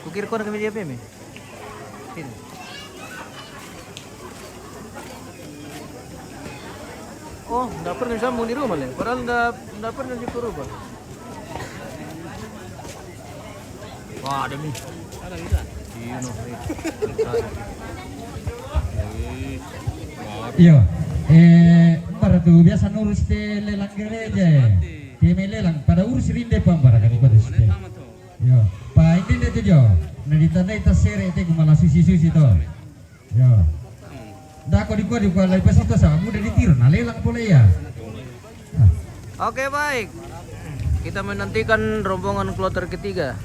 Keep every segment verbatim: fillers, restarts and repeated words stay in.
Kukira ko na kami dia peme. Sini. Oh, nggak pernah sambung di rumah, le. Padahal nggak, nggak pernah di rumah. Wah, ada mi. Ada mi, Kak. Iya, no. Iyo. Eh, bara tu biasa nurus te lelang gereja. Te me lelang pada urus rinde pambara kan pada site. Iyo. Pa inde tu jo. Na ditandai ta sere te kuma la susi-susi to. Iyo. Dako di kua di kua lai pasi to sa muda di tiro na lelang pole iya. Oke, baik. Kita menantikan rombongan kloter ketiga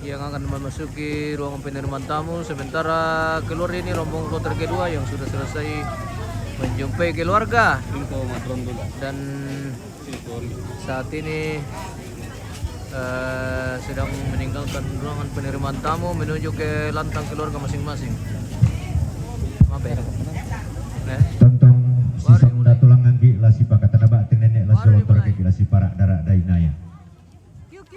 yang akan memasuki ruangan penerimaan tamu. Sementara keluar ini rombongan kloter kedua yang sudah selesai menjumpai keluarga. Dan saat ini eh, sedang meninggalkan ruangan penerimaan tamu menuju ke lantang keluarga masing-masing. Maaf ya. Eh? Tontong sisa muda tulang anggi la sipa katana ba tenene la siwontor keki la sipara dara dainaya.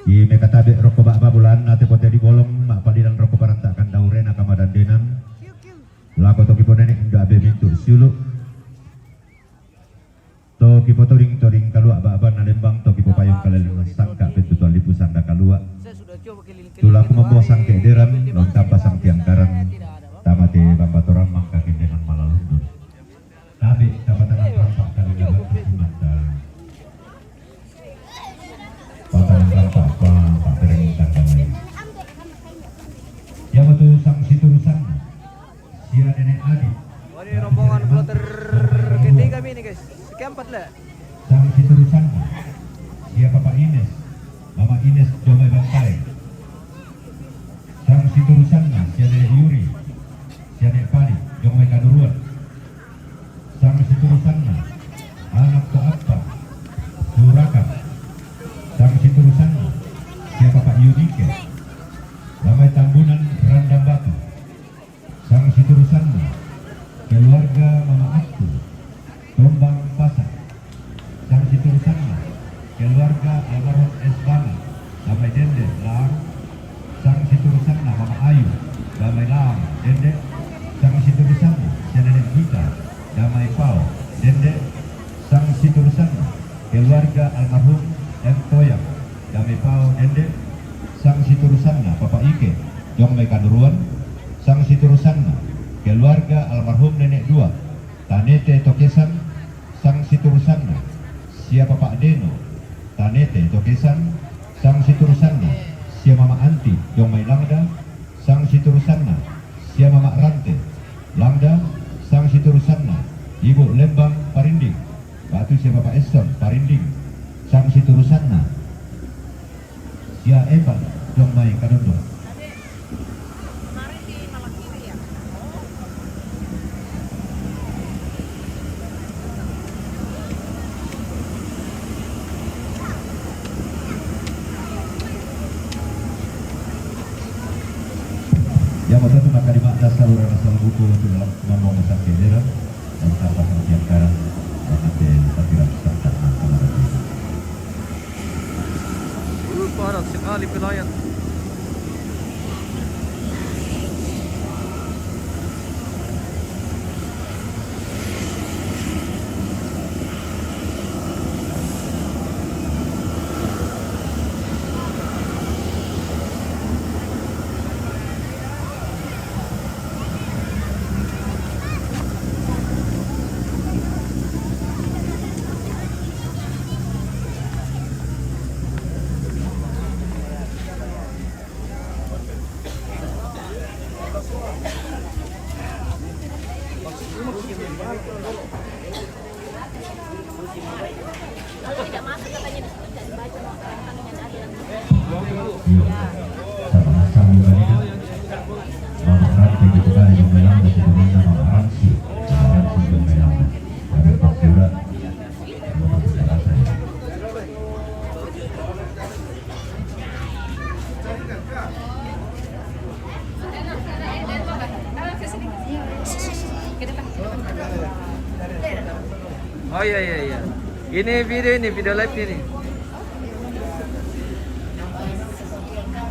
Di mekatabe roko ba babulan na tepote di bolong ma padilan roko parantakan daurena kamadan denan. Lako toki ponene indo abe mintu siulu. Toki potoring-toring kalua ba abana lembang, toki popayung kaleleng sangka pentutuan lipu sanda kalua. Tulaku mambo sangke deran, lon tamba sangke angkaran, tamate bamba torang mangka kendengan malalundun. Tabe, tapatanan rampak kaleleng batu sumanda. Patanan rampak pa, pa perengin tangga mai. Ya betul sang siturusan. Sia nenek Adi. Oh, ini rombongan kloter ketiga mi ini, guys. Sekian empat lah. Sang siturusanna sia Papa Ines, Mama Ines jong mai Bantaeng. Sang siturusanna sia nenek Yuri, sia nenek Pali jong mai Kaduruan. Sang siturusanna anak to appa Surakan. Sang siturusanna sia Papa Yunike, la mai Tambunan Randang Batu. Sang siturusanna keluarga Mama Aku, Tombang Pasar. Sang siturusanna keluarga almarhum S Bana, damai dende Laang. Sang siturusanna Mama Ayu, damai Laang dende. Sang siturusanna sia nenek Gita, damai Pao dende. Sang siturusanna keluarga almarhum M Toyang, damai Pao dende. Sang siturusanna Papa Ike, jong mai Kanuruan. Sang siturusanna keluarga almarhum nenek dua, Tanete Tokesan. Sang siturusanna sia Papa Deno, Tanete Tokesan. Sang siturusanna sia Mama Anti, jong mai Langda. Sang siturusanna sia Mama Rante, Langda. Sang siturusanna Ibu Lembang Parinding, batu sia Papa Eston Parinding. Sang siturusanna sia Evan jong mai Kadondong. Ya, moto tu maka di mata saluran asal buku tu dalam mambo masak bendera dan tanpa hentian karang dan nanti tapiran serta mata mata. Uh, padat sekali pelayan. Sama-sama. Mama Ranti gitu kan, yang bilang, gitu kan, Mama Ranti. Mama Ranti yang bilang. Ada Pak Sura. Oh, iya, iya, iya. Ini video, ini video live ini.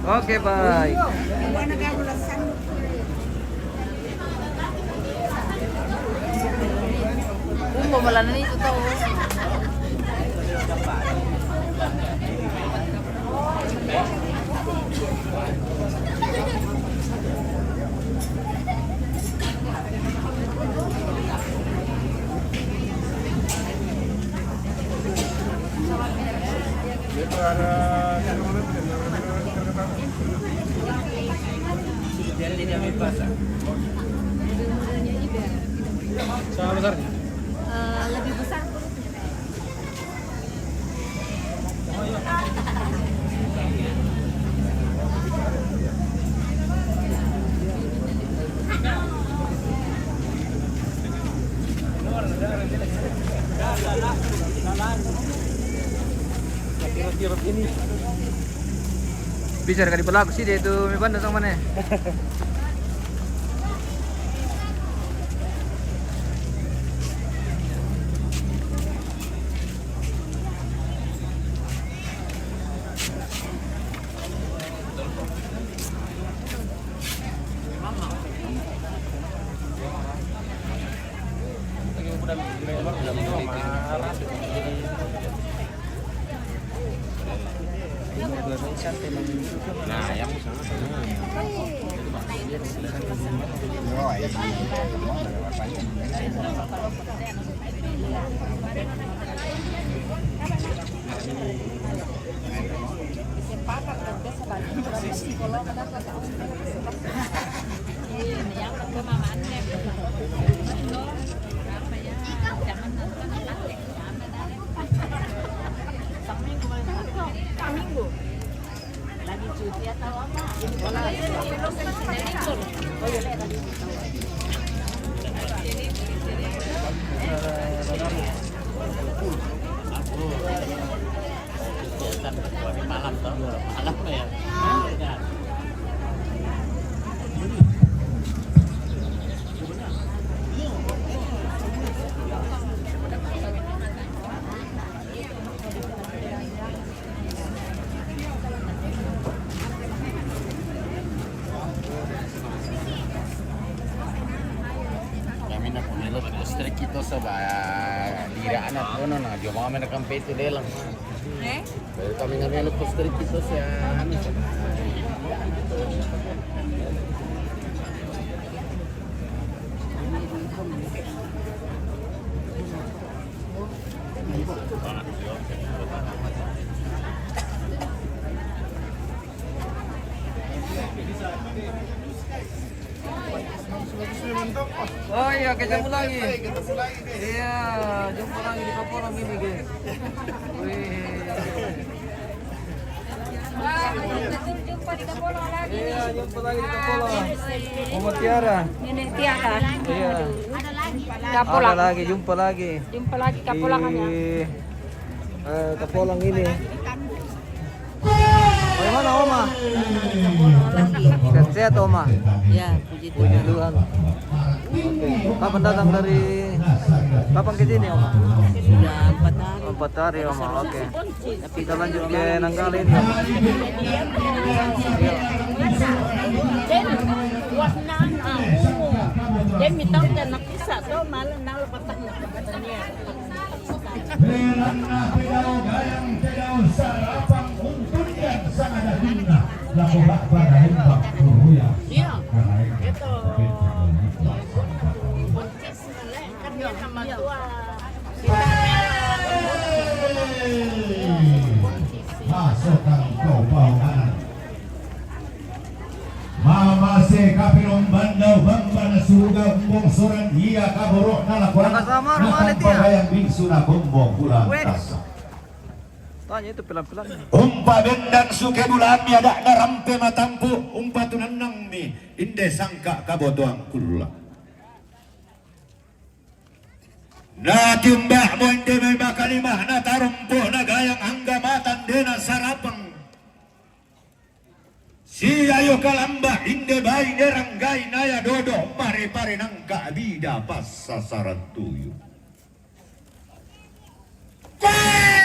Oke, bye. Kumbo malanani itu tau. Sama besarnya? Eh, lebih besar perutnya. Bisa kali pelaku sih dia itu, mi banda sama nih. Nah, yang Kami nak pemilu street kita sebab di anak kono na jom kami nak kampe itu lelang. Eh? Kami nak melu street kita se. Oh iya, ketemu lagi. Iya, jumpa lagi di Kapolong ini, geng. Wih. Wah, jumpa di Kapolong lagi. Iya, jumpa lagi di Kapolong. Mama Tiara. Nenek Tiara. Iya. Ada lagi, jumpa lagi. Jumpa lagi Kapolong, ya. Di, eh, Kapolong ini. Bagaimana, Oma? Sehat-sehat, Oma? Ya, puji Tuhan. Puji Tuhan. Oke. Kapan datang dari, kapan ke sini, Oma? Sudah empat hari. Empat hari, Oma. Oke. Kita lanjut ke Nanggala ini, Oma. Iya. Belanna pedau gayang pedau sarapang untungan sangada dinna. Lako bak pada lembang kuruya. Iya. Itu. Kunci sini, kan dia nama tua. Masukkan kau bau anak. Mamase kapilong bandau bambana suruga umbong soran ia kaboro nalakuan. Natampa bayang bingsu na gombong pulang tasa. Tanya itu pelan-pelan. Umpa bendan suke bulami ada na rampe matampu umpa tunanang mi inde sangka kabotoang kulla. Na tiumbak mo inde mai makalimah na tarompo na gayang angga matan dena sarapang. Sia yo kalamba inde bai deranggai naya dodo pare-pare nangka bida passasaran tuyu. Kai!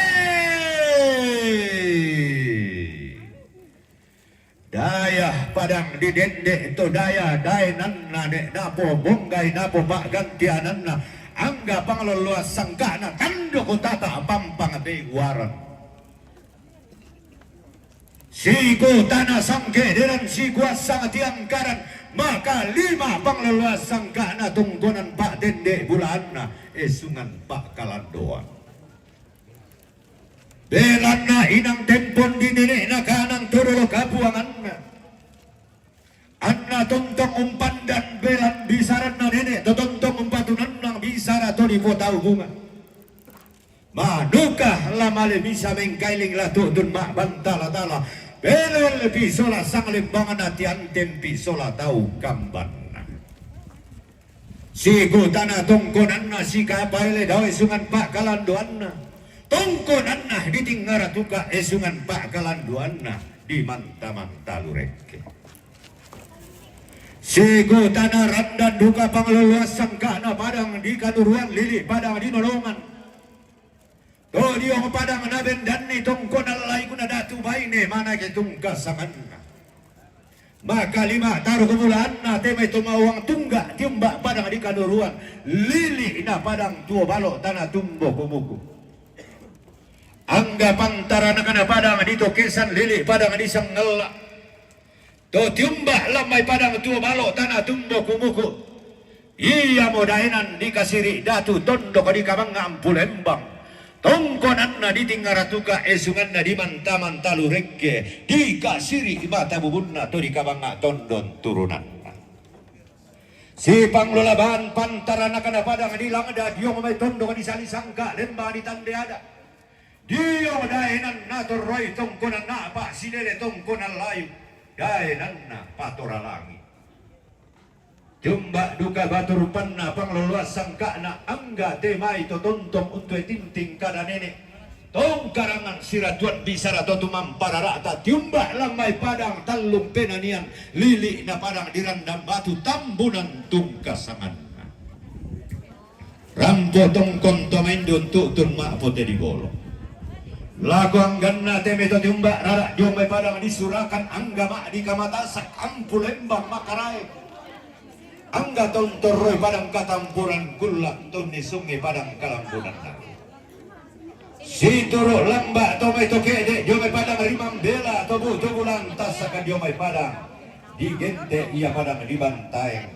Daya padang di dende' to daya daenanna ne' napo bonggai napo pa'gantiananna, angga pangloloas sangka'na tandoko tata pampang peguaran. Siku tana sangke deran sikuassang tiang karan, maka lima pangloloas sangka'na tongkonan pa'dende' bulaanna esungan pa'kalandoan. Belanna inang tempon di nene'na kanang to dolo kapuanganna. Anna tontong umpandan belan bisaranna nene' to tontong umpatunannang bisara to dipotau bunga. Manukah la male bisa mengkailing la tu'tun ma'bantala-tala. Belel pi sola sang lembangna tianten pi sola tau kambanna. Siku tana tongkonanna sikapaele dao esungan pa'kalandoanna. Tongkonanna di tingara tuka esungan pa'kalandoanna di manta-manta lurekke. Siku tana randan duka pangloloas sangka'na padang di kanuruan lili padang di nolongan. To diong padang nabendanni tongkonan laikuna datu baine manake tungka sanganna. Maka lima taro kebulaanna te mai to mauang tungga tiumba padang di kanuruan lili na padang tuo balo tana tumbo kumuku. Angga pantaranakna padang di tokesan lili padang di sangella. To tiumba lammai padang tuo balo tana tumbo kumuku. Iamo daenan di kasiri datu tondok di kabangnga ampu lembang. Tongkonanna di tingara tuka esunganna di manta-manta lurekke di kasiri mata bubunna to di kabangnga tondon turunanna. Sipanglola baan pantaranakna padang di langda diong mai tondok di sali sangka lembang di tande ada. Dio daenan natorroi tongkonan na'pa silele tongkonan layu daenanna patora langi. Jumba duka batu rupanna pangloloas sangka'na angga te mai to tontong untu e tinting kada nene'. Tongkarangan siratuan bisara to tumamparara'ta tiumba lammai padang tallung penanian lili na padang di randang batu tambunan tungka sanganna. Rampo tongkon to maindu untu'tun ma'pote di bolong. Lako angganna te mai to tiumba rara' dio mai padang di surakan angga ma' di kamatasak ampu lembang makarae. Angga tontorroi padang katampuran kulla' tonnisungi padang kalambunanna. Situru' lamba' to mai to ke'de' dio mai padang rimambela to bu-, to bulan tasaka dio mai padang. Digente' ia padang dibantaeng.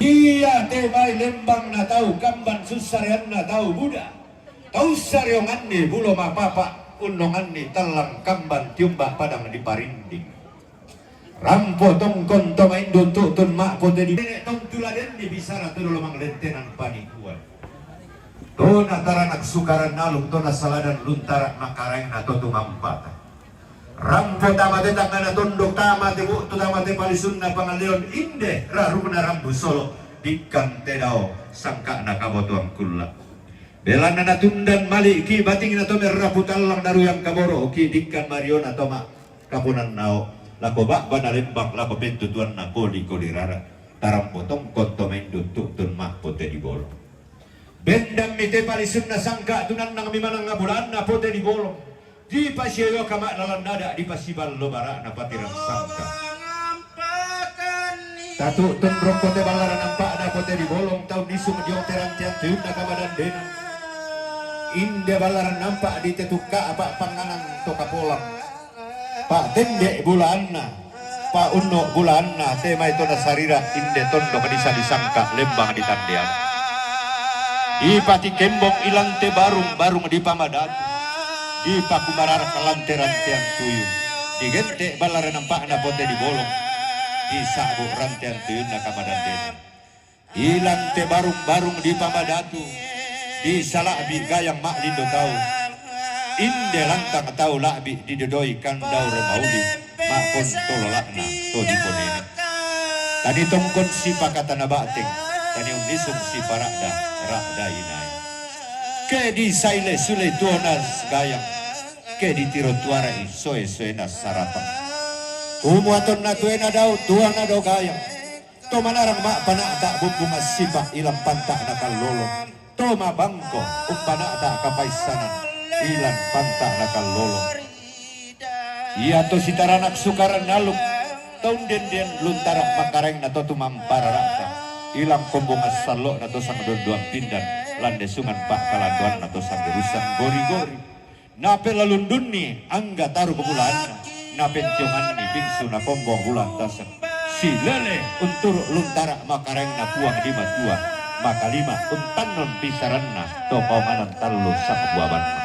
Ia te mai lembang na tau kamban sussareanna tau buda. Tau sarionganni bulo mapapa unnonganni tallang kamban tiumba padang diparinding. Rampo tongkon to maindu untu'tun ma'pote di nene' tontula denni bisara to dolo manglentenan panikuan. Tona taranak sukaran aluk tona saladan luntara makaraengna to tumampata. Rampo tama te tangngana tondok, tama te bu'tu, tama te palisunna pangalleon, inde rarukna rambu solo, dikkan te dao sangka'na kabotoan kulla'. Belanna natundan mali'ki batingna to merrapu tallang naruyang kaboro'ki dikkan mariona to ma' kaponannao, lako ba'bana lembang, lako pentutuanna koli-koli rara', tarampo tongkon to maindu untu'tun ma'pote di bolong. Bendammi te palisunna sangka' tunannangmi manang bulaanna pote di bolong. Dipasioyoka ma'lalan nada' dipasiballo bara'na patirang sangka'. Tatu'tun rokko te ballaran ampa'na pote di bolong tau nisung dio te rantean tuyunna kamadandena. Inde ballaran ampa' di te tukka apa' panganan to kapolang. Pa'tende' bulaanna, pa'unno' bulaanna te mai to nasarira' inde tondok di sali sangka' lembang di tandean. Dipatikembong ilante barung-barung dipamadatu. Dipakumararak lante rantean tuyu. Digente' ballaran ampa'na pote di bolong. Disa'bu' rantean tuyunna kamadandena. Ilante barung-barung dipamadatu. Disala'bi' gayang ma'lindo tau. Inde lantang tau la'bi' didodoi kandaure mauli. Ma'kontolo la'na to diponene. Tani tongkon sipakatana ba'teng, tani unnisung sipara'da, ra'da inai. Ke disaile-sule tuona gayang, ke ditiro tuara'i soe-soena sarapang. Tumu atonna tuena dao, tuana dao gayang. To manarang ma'pana'ta bubbung assipa' ilang panta'na kallolo. To mabangko umpana'ta kapaissanan ilang panta'na kallolo. Iato sitaranak sukaran aluk Taun denden luntara makaraengna to tumamparara'ta, ilang kombongan sallo'na to sangdondoan pindan, landesungan pa'kalandoanna to sanggerusang gori-gori. Napelalundunni angga taruk bulaanna, napentionganni bingsu nakombong bulaan tasek. Silele unturu' luntara makaraengna Puang di Matua, makalima untannon bisaranna to paonganan tallu sangbuabanna.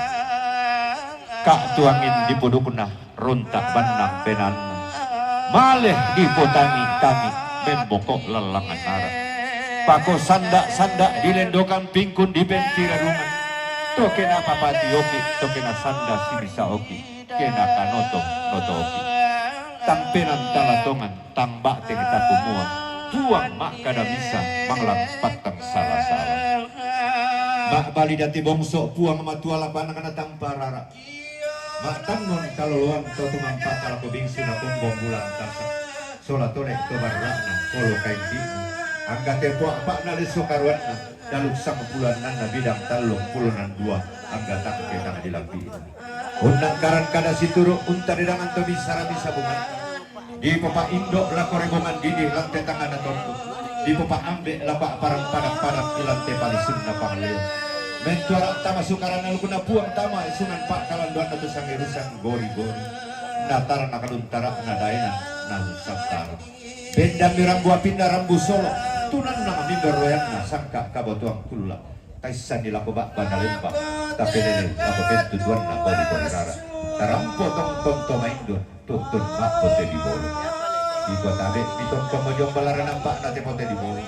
Ka' tuangin dipudukna, ronta' bannang penaanna. Male dipotangi-tangi, memboko' lallangan ara'. Pako sanda'-sanda' dilendokang pingkun dipentirarungan. To ke napapatioki', to ke nasanda simisa'oki', ke nakanoto-notoki'. Tang penan talatongan, tang ba'teng takumua, Puang ma'kada misa, manglang pattang sala-sala. Ma'bali dati bongso' Puang Matua lako anak natampa rara'. Ma'tannon kaloloan to tumampa lako bingsu nakombong bulaan tasek. Sola tole to barra'na, kolo kaindi'na. Angga tepo a'pa'na lesso karuanna, dalu sangpulo annanna bidang tallung pulo nan dua, angga tangke tang dilambi'na. Unnangkaran kada situru' untadedangan to bisara bisabunganna. Dipopa'indo' lako rebongan didi' lante tangngana tonduk. Dipopa'ambe' lako a'parang padang-padang ilante palisunna pangalean. Mentuara tama sukaranna lukuna Puang tama isungan pa'kalandoanna to sangerusang gori-gori. Natara nakaluntara'na daena nalusattara. Bendanni rambu apinna rambu solo', tunanna mamimba royanna sangka' kabotoang kulla'. Taissanni lako ba'ba nalemba, tapelele lako pentuduanna kodi-kodi rara'. Tarampo tongkon to maindo, tu'tun ma'pote di bolo. Dikua tabe' mitongkon mojomba larana ba'na te pote di bolo.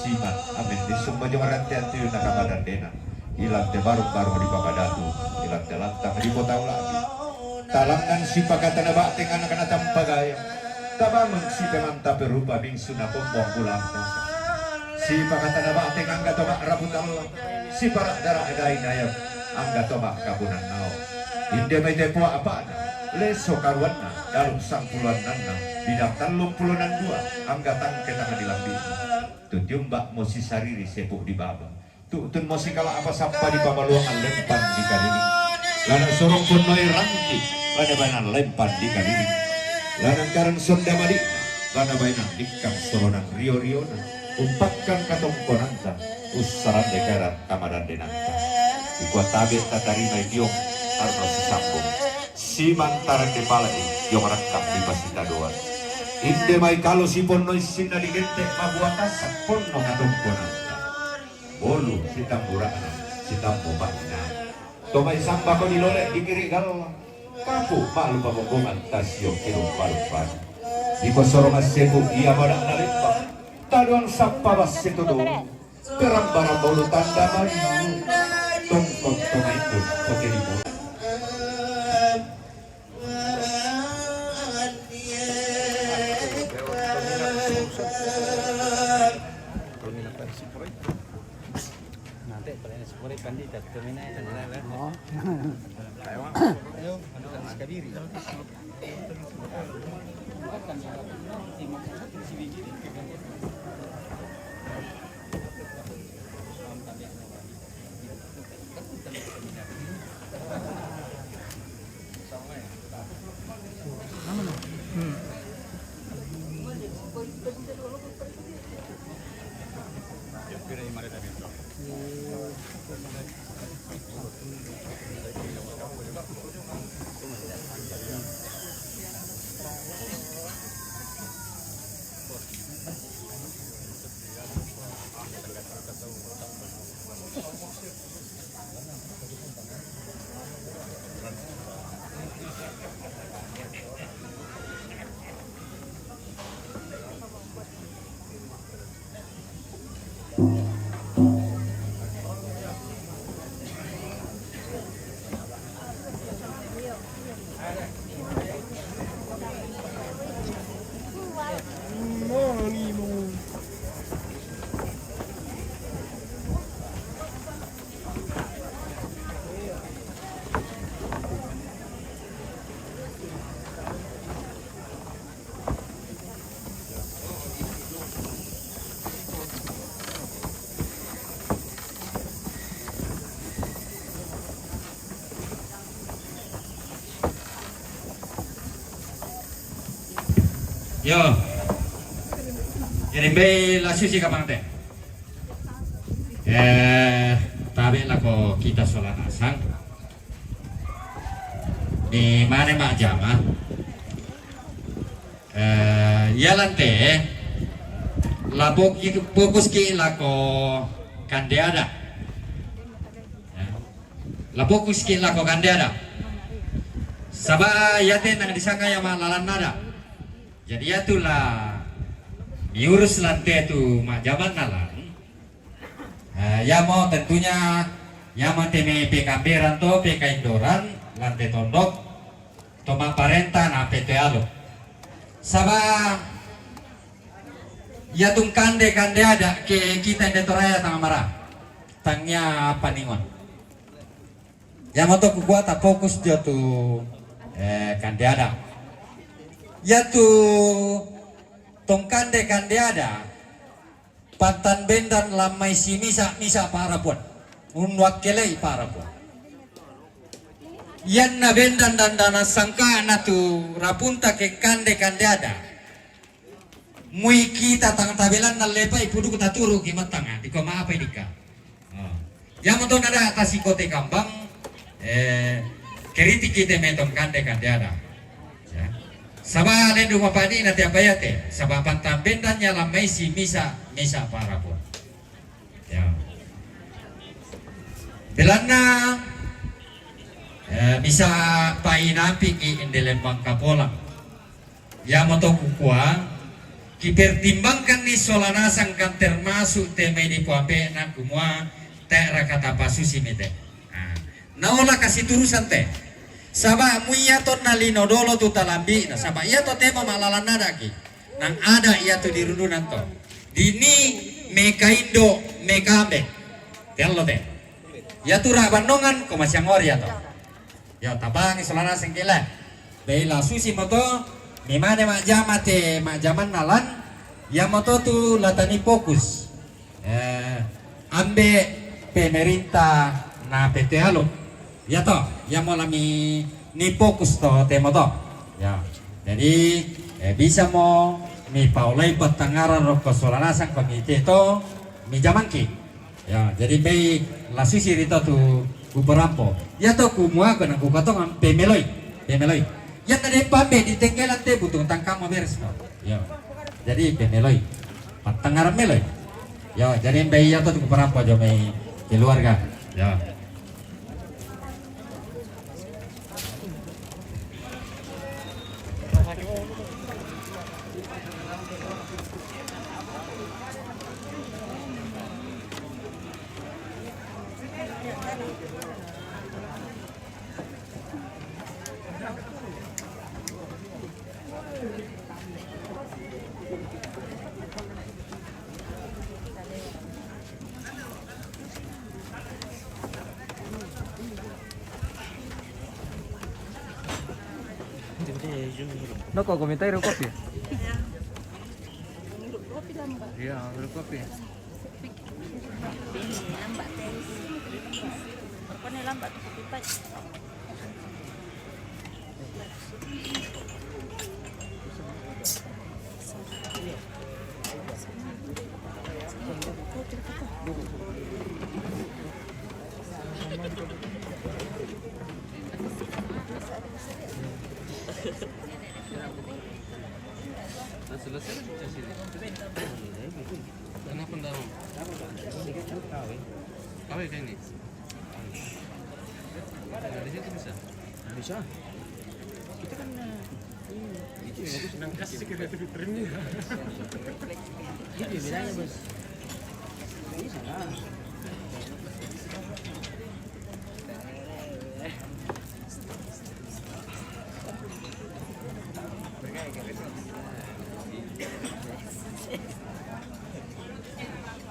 Siman, amen dissung mojomba rantean tuyunna kamadandena. Ilante barung-barung dipapadatu, ilante lantang dipotau la'bi. Talangngan sipakatana ba'teng anak natampa gaya. Tabangun sipemanta perupa bingsu nakombong bulaan tasek. Sipakatana ba'teng angga to ma'rapu tallang. Sipara' dara' dain ayam angga to ma'kapunan nao. Inde mai tepo a'pa'na, lesso karuanna, dalu sangpulo annanna, bidang tallung pulo nan dua, angga tangke tang dilambi'na. Tu tiumba'mo sisariri sepu' di baba. Tu'tunmo sikala' apa sappa dipamaluangan lempang di kaliling. Lana sorong ponnoi rangki, lana baenan lempang di kaliling. Lana angkaran sonda mali'na, lana baenan likkang soronan rio-riona. Umpakkang katongkonanta, ussarande kara kamadandenanta. Dikua tabe' tatarimai tiong, arno sisambung. Siman tarande pala'i, tiong rakkang dipasitadoan. Inde mai kalo siponnoi sinna digette' mabua kassa' ponno katongkonanta. Bolu sitambura'na, sitammu pa'inang. To mai sambako dilole dikiri' galla. Kapu ma'lupa bombongan tasio kilumpa-lumpana. Dikosoro massepu ia mada'na lempang. Tadoang sappa basse to dolo. Peramba-ramba ulu tanda maliu. Tongkon to maindun to ke di bolu. Yo. Jadi mbei la susi kapang te. Eh, tabe' lako kita sola nasang. Ni mane majjama. Eh, iya lan te, la fokus ki lako kande ada'. Ya. La fokus ki lako kande ada'. Saba' iya te nang disanga iya ma'lalan ada'. Jadi iya tu la miurus lan te tu majjama na lan. Eh, iya mo tentunya iya mo te me pekamberan to, pekaindoran, lan te tondok, to ma'parenta na pete alo. Saba' iya tu kande-kande ada' ke kita inde Toraja tang mara. Tang iya paningon. Iya mo to kukua ta fokus jo tu, eh, kande ada'. Iya tu tong kande-kande ada'. Pattan bendan lan mai si misa'-misa' pa'rapuan. Unnuakkelei pa'rapuan. Iyanna bendan dandana sangka'na tu rapunta ke kande-kande ada'. Mui kita tang tabelanna lepai puduku taturu ki mattanga, diko ma'apai dikka. Oh. Iya mo to nada' tasikote kambang, eh, keriti ki te metong kande-kande ada'. Ya. Saba' lendu' mapa'dina te apa iya te, saba' pattan bendan iya lan mai si misa'-misa' pa'rapuan. Ya. Belanna, eh, bisa painapiki inde lembang kapolang. Iya mo to kukua, kipertimbangkanni sola nasang kan termasuk te mai dipoambe'na kumua, te'ra kata pasusi mi te. Nah, naola kasiturusan te. Saba' mui iya to na lino dolo tu talambi'na, saba' iya to te mo ma'lalan ada' ki. Nang ada' iya tu dirundunan to. Dini mekaindo mekambe. Te allo te. Iya tu ra bannongan ko masiang ori iya to. Iya, tabangi sola nasang ki le. Dai la susi mo to, memane majjama te majjamanna lan, iya mo to tu la tani fokus. Eh, ambe' pemerintah na pete alo. Iya to, iya mo la mi ni fokus to te mo to. Ya. Jadi, eh, bisa mo mi paolai pattangngarang rokko sola nasang ko mi te to, mi jamangki. Ya, jadi mbei la susi ri to tu kuperampo. Iya to kumua ko na kukatongan pemeloi. Pemeloi. Iya tadi pambe di tenggelan te butung tangkamo beres ko. Ya. Jadi pemeloi. Pattangngarang meloi. Ya, jadi mbei iya to tu kuperampo jo mai keluarga. Ya. Noko komentar kopi. Iya, kopi. Lambat, teh. Pokoknya lambat, kopi pahit. Nah, selesai lah, selesai. Kenapa ndarung? Kawin kayak ini? Dari situ bisa? Bisa. Kita kan, eh, ini, itu ya, bagus. Nang kasih kita itu remnya. Itu ya bedanya, Bos. Nggak bisa lah.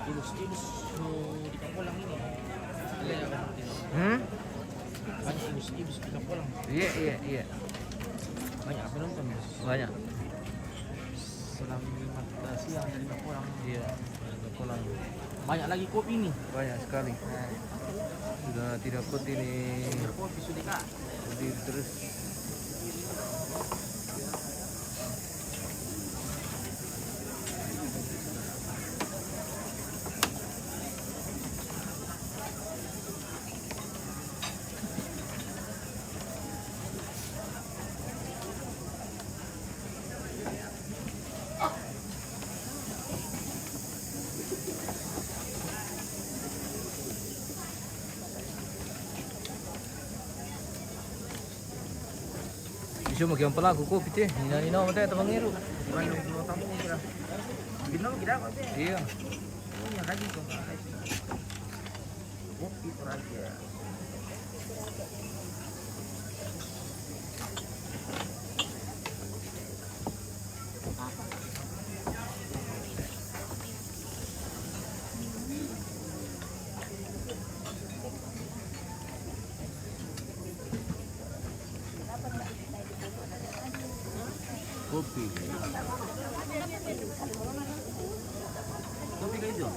Ilus-ilus, eh, di Kapolang ini. Ada yang Hmm? Banyak ilus-ilus di Kapolang. Iya, iya, iya. Banyak apa nonton, Bos? Banyak. Selamat, eh, siang dari Kapolang. Iya, dari Kapolang. Banyak lagi kopi nih. Banyak sekali. Nah. Sudah tidak kuat ini. Tidak kopi sudah, Kak. Jadi terus. Cuma kian pelaku kopi teh, ina ina mate temangiru. Iya. Kopi. Kopi ka hijau?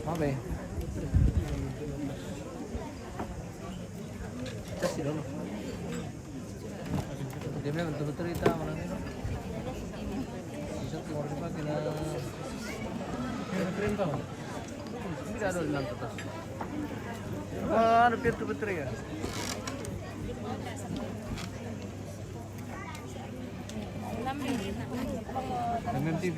Mabe. Kasih dulu. Dia bilang betul-betul kita mana ni? Bisa keluar juga kena keren kau. Tidak ada dalam kertas. Wah, ada peer to peer ya. M M T V.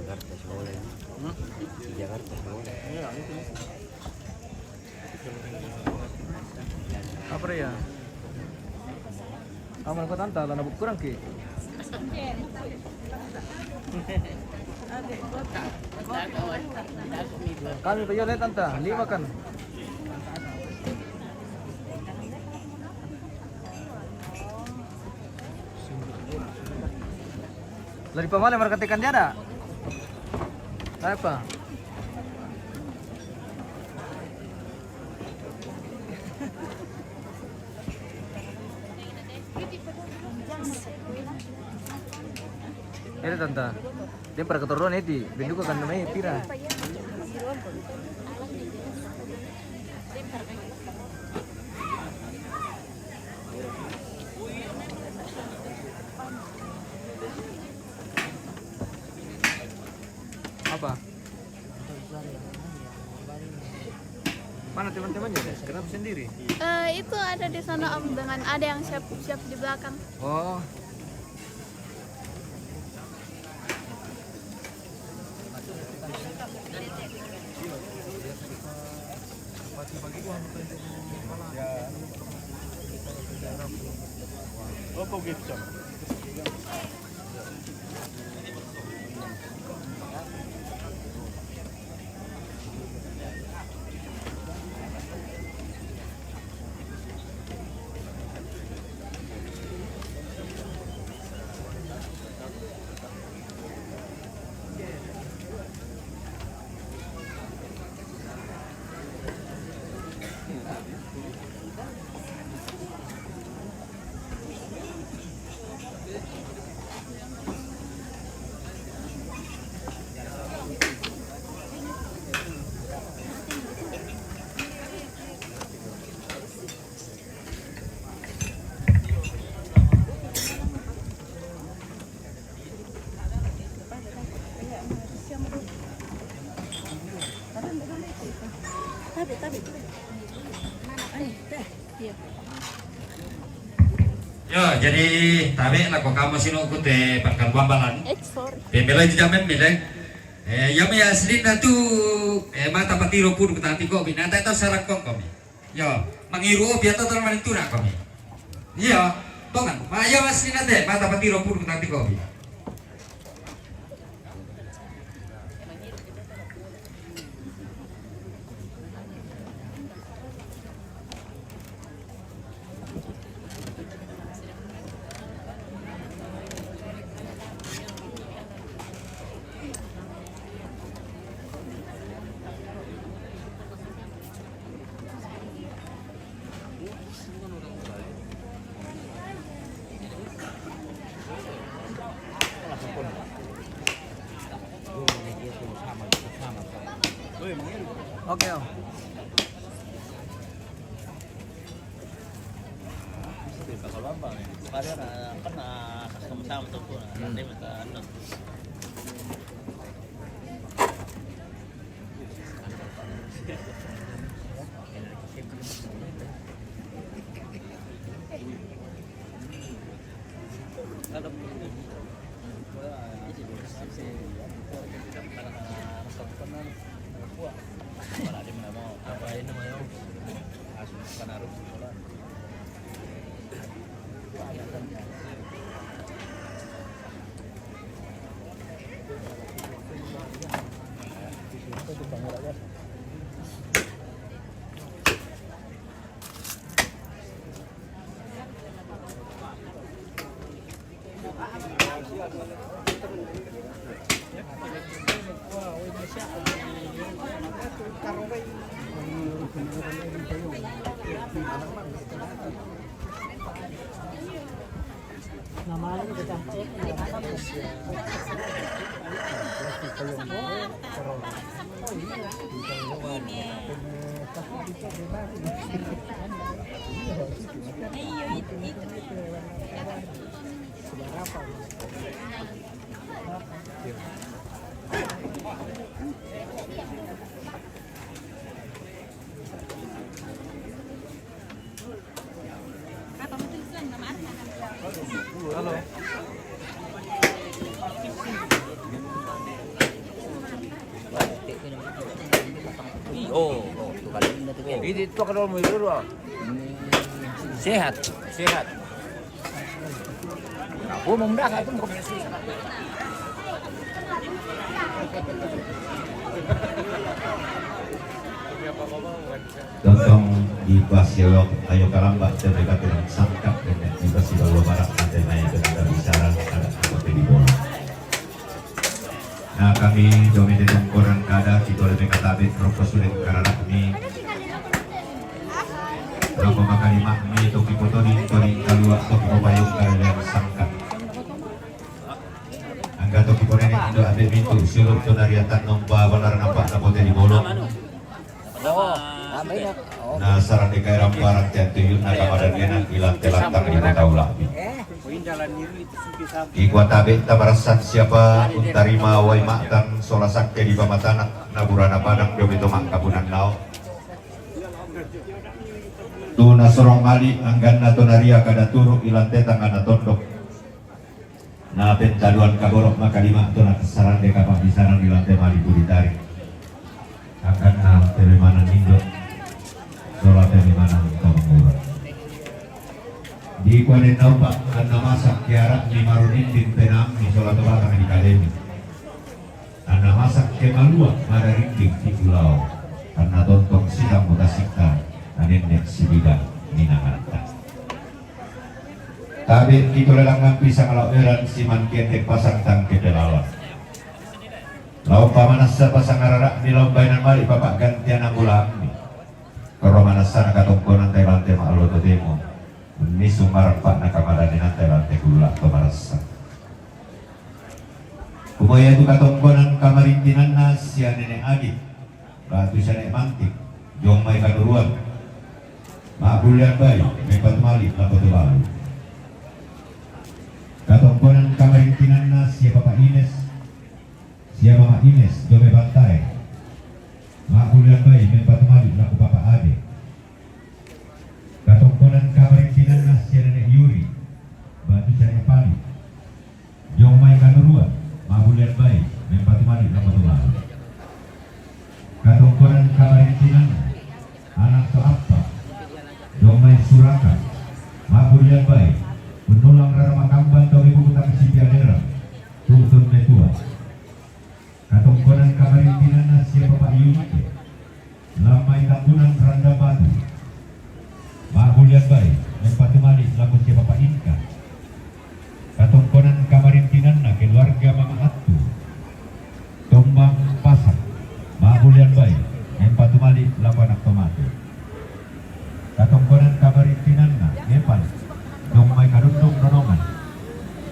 Jakarta sekolah ya. Jakarta sekolah. Apa ya? Aman ko tanta, lana bu kurang ki. Kami pa yo le tanta, lima kan. Lari pamale markatekan dia ada. Apa? Ere tanta. Dia para keturunan eti, benduka kan namanya pira. Apa? Mana teman-temannya deh? Kenapa sendiri? Eh, itu ada di sana, Om, dengan ada yang siap-siap di belakang. Oh. Yo, jadi tabe' lako kamo sinoku te pangkaluambalan. Eh, sorry. Pembelai tu jammen mi, deh. Eh, iya mi aslinna tu, eh, mata patiro puduk tati komi. Nata itu sarakong komi. Yo, mangiru opi atau tolong manintura komi. Iya, tongan. Ma, iya aslinna te, mata patiro puduk tati komi. Oke, Om. Kalau apa nih? Kalian, eh, kan, eh, sama-sama tuh, Bu. Nanti minta anu. Oh, oh, itu kali. Ini itu kalau mau itu dua. Sehat. Sehat. Aku mau mendapat tuh. Tontong di Pasiolok, ayo kalamba, terdekat dengan sangkap dengan di Pasiolok Barat, nanti naik ke Kota Bisaran, ada apa di bola. Na kami domene tongkonan kada, kita lebih katabe, roko sulit karena kami. Roko makalima mi, toki potoni, toni kalua, toki popayung, karena sangkap. Angga toki ponene indo ade mintu, siulup tu nariatan nompa balar nampak napote di bolong. Oh, ambil ya. Oh. Na sarang di kairang barang tiang tuyun na kamadan nena ilang telantang di kota ulabi. Di kuatabe tabarassan siapa untarima wai ma'tan sola sakke di pamatanak na burana padang domi to mangkabunan nao. Tu nasorong mali angganna to naria kada turu ilang tetang ana tondok. Na pentaduan kaborok makalima tu nakessarande kapa'bisarang di lante malipu ditari. Angkanna pememanan indo sola pememanan to mangura. Di kuanen naupa anna masak kiara mi maruninding penammi sola to batang di kalemi. Anna masak ke malua madarinding ti pulau. Anna tontong sidang mutasikta anenne sibidang minanganta. Tabe' kitolelangngan pisang lao eran siman kendek pasang tangke pelawan. Lao pamanassa pasang arara'mi lao bainan mali' papa'gantian ambulaammi. Koro manassana katongkonanta ilante ma'allo totemo. Unnisung marampa'na kamadanenanta ilante kulla' to marassa. Kumua iatu katongkonan kamarintinanna sia nene' Adi. Batu siane' mantik, jong mai kanuruan. Ma'bullean bai, mepatu mali' lako to balu. Katongkonan kamarintinanna sia Papa Ines, sia Mama Ines, jong mai pantai. Ma'bulian bai mempatumali lako Papa Ade. Katongkonan kamarintinanna sia Nenek Yuri, Batu Cari Pali. Jong mai Kanurua, ma'bulian bai mempatumali lako Tobalu. Katongkonan kamarintinanna, anak to appa, jong mai Suraka, ma'bulian bai, unnolang rara makamban to ribu utang sipiaderan, tu'tun metua. Katongkonan kamarintinanna sia Papa Yunike, lan mai Tambunan Randang Batu. Ma'bulian bai mempatumali lako sia Papa Inka. Katongkonan kamarintinanna keluarga Mama Attu, Tombang Pasang. Ma'bulian bai mempatumali lako anak to mate. Katongkonan kamarintinanna Epal, jong mai Kadundung Nonongan.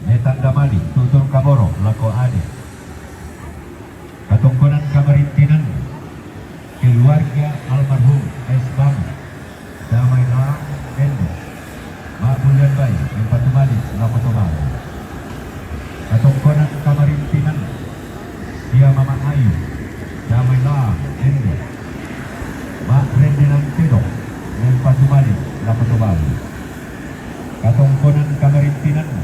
Metanda mali tu'tun kaboro lako Ade. Katongkonan kamarintinanna keluarga almarhum S Bama, damai lang dende. Ma'bulian bai mempatumali lako Tobalu. Katongkonan kamarintinanna sia Mama Ayu, damai lang dende. Ma'rendenan tedong mempatumali lako Tobalu. Katongkonan kamarintinanna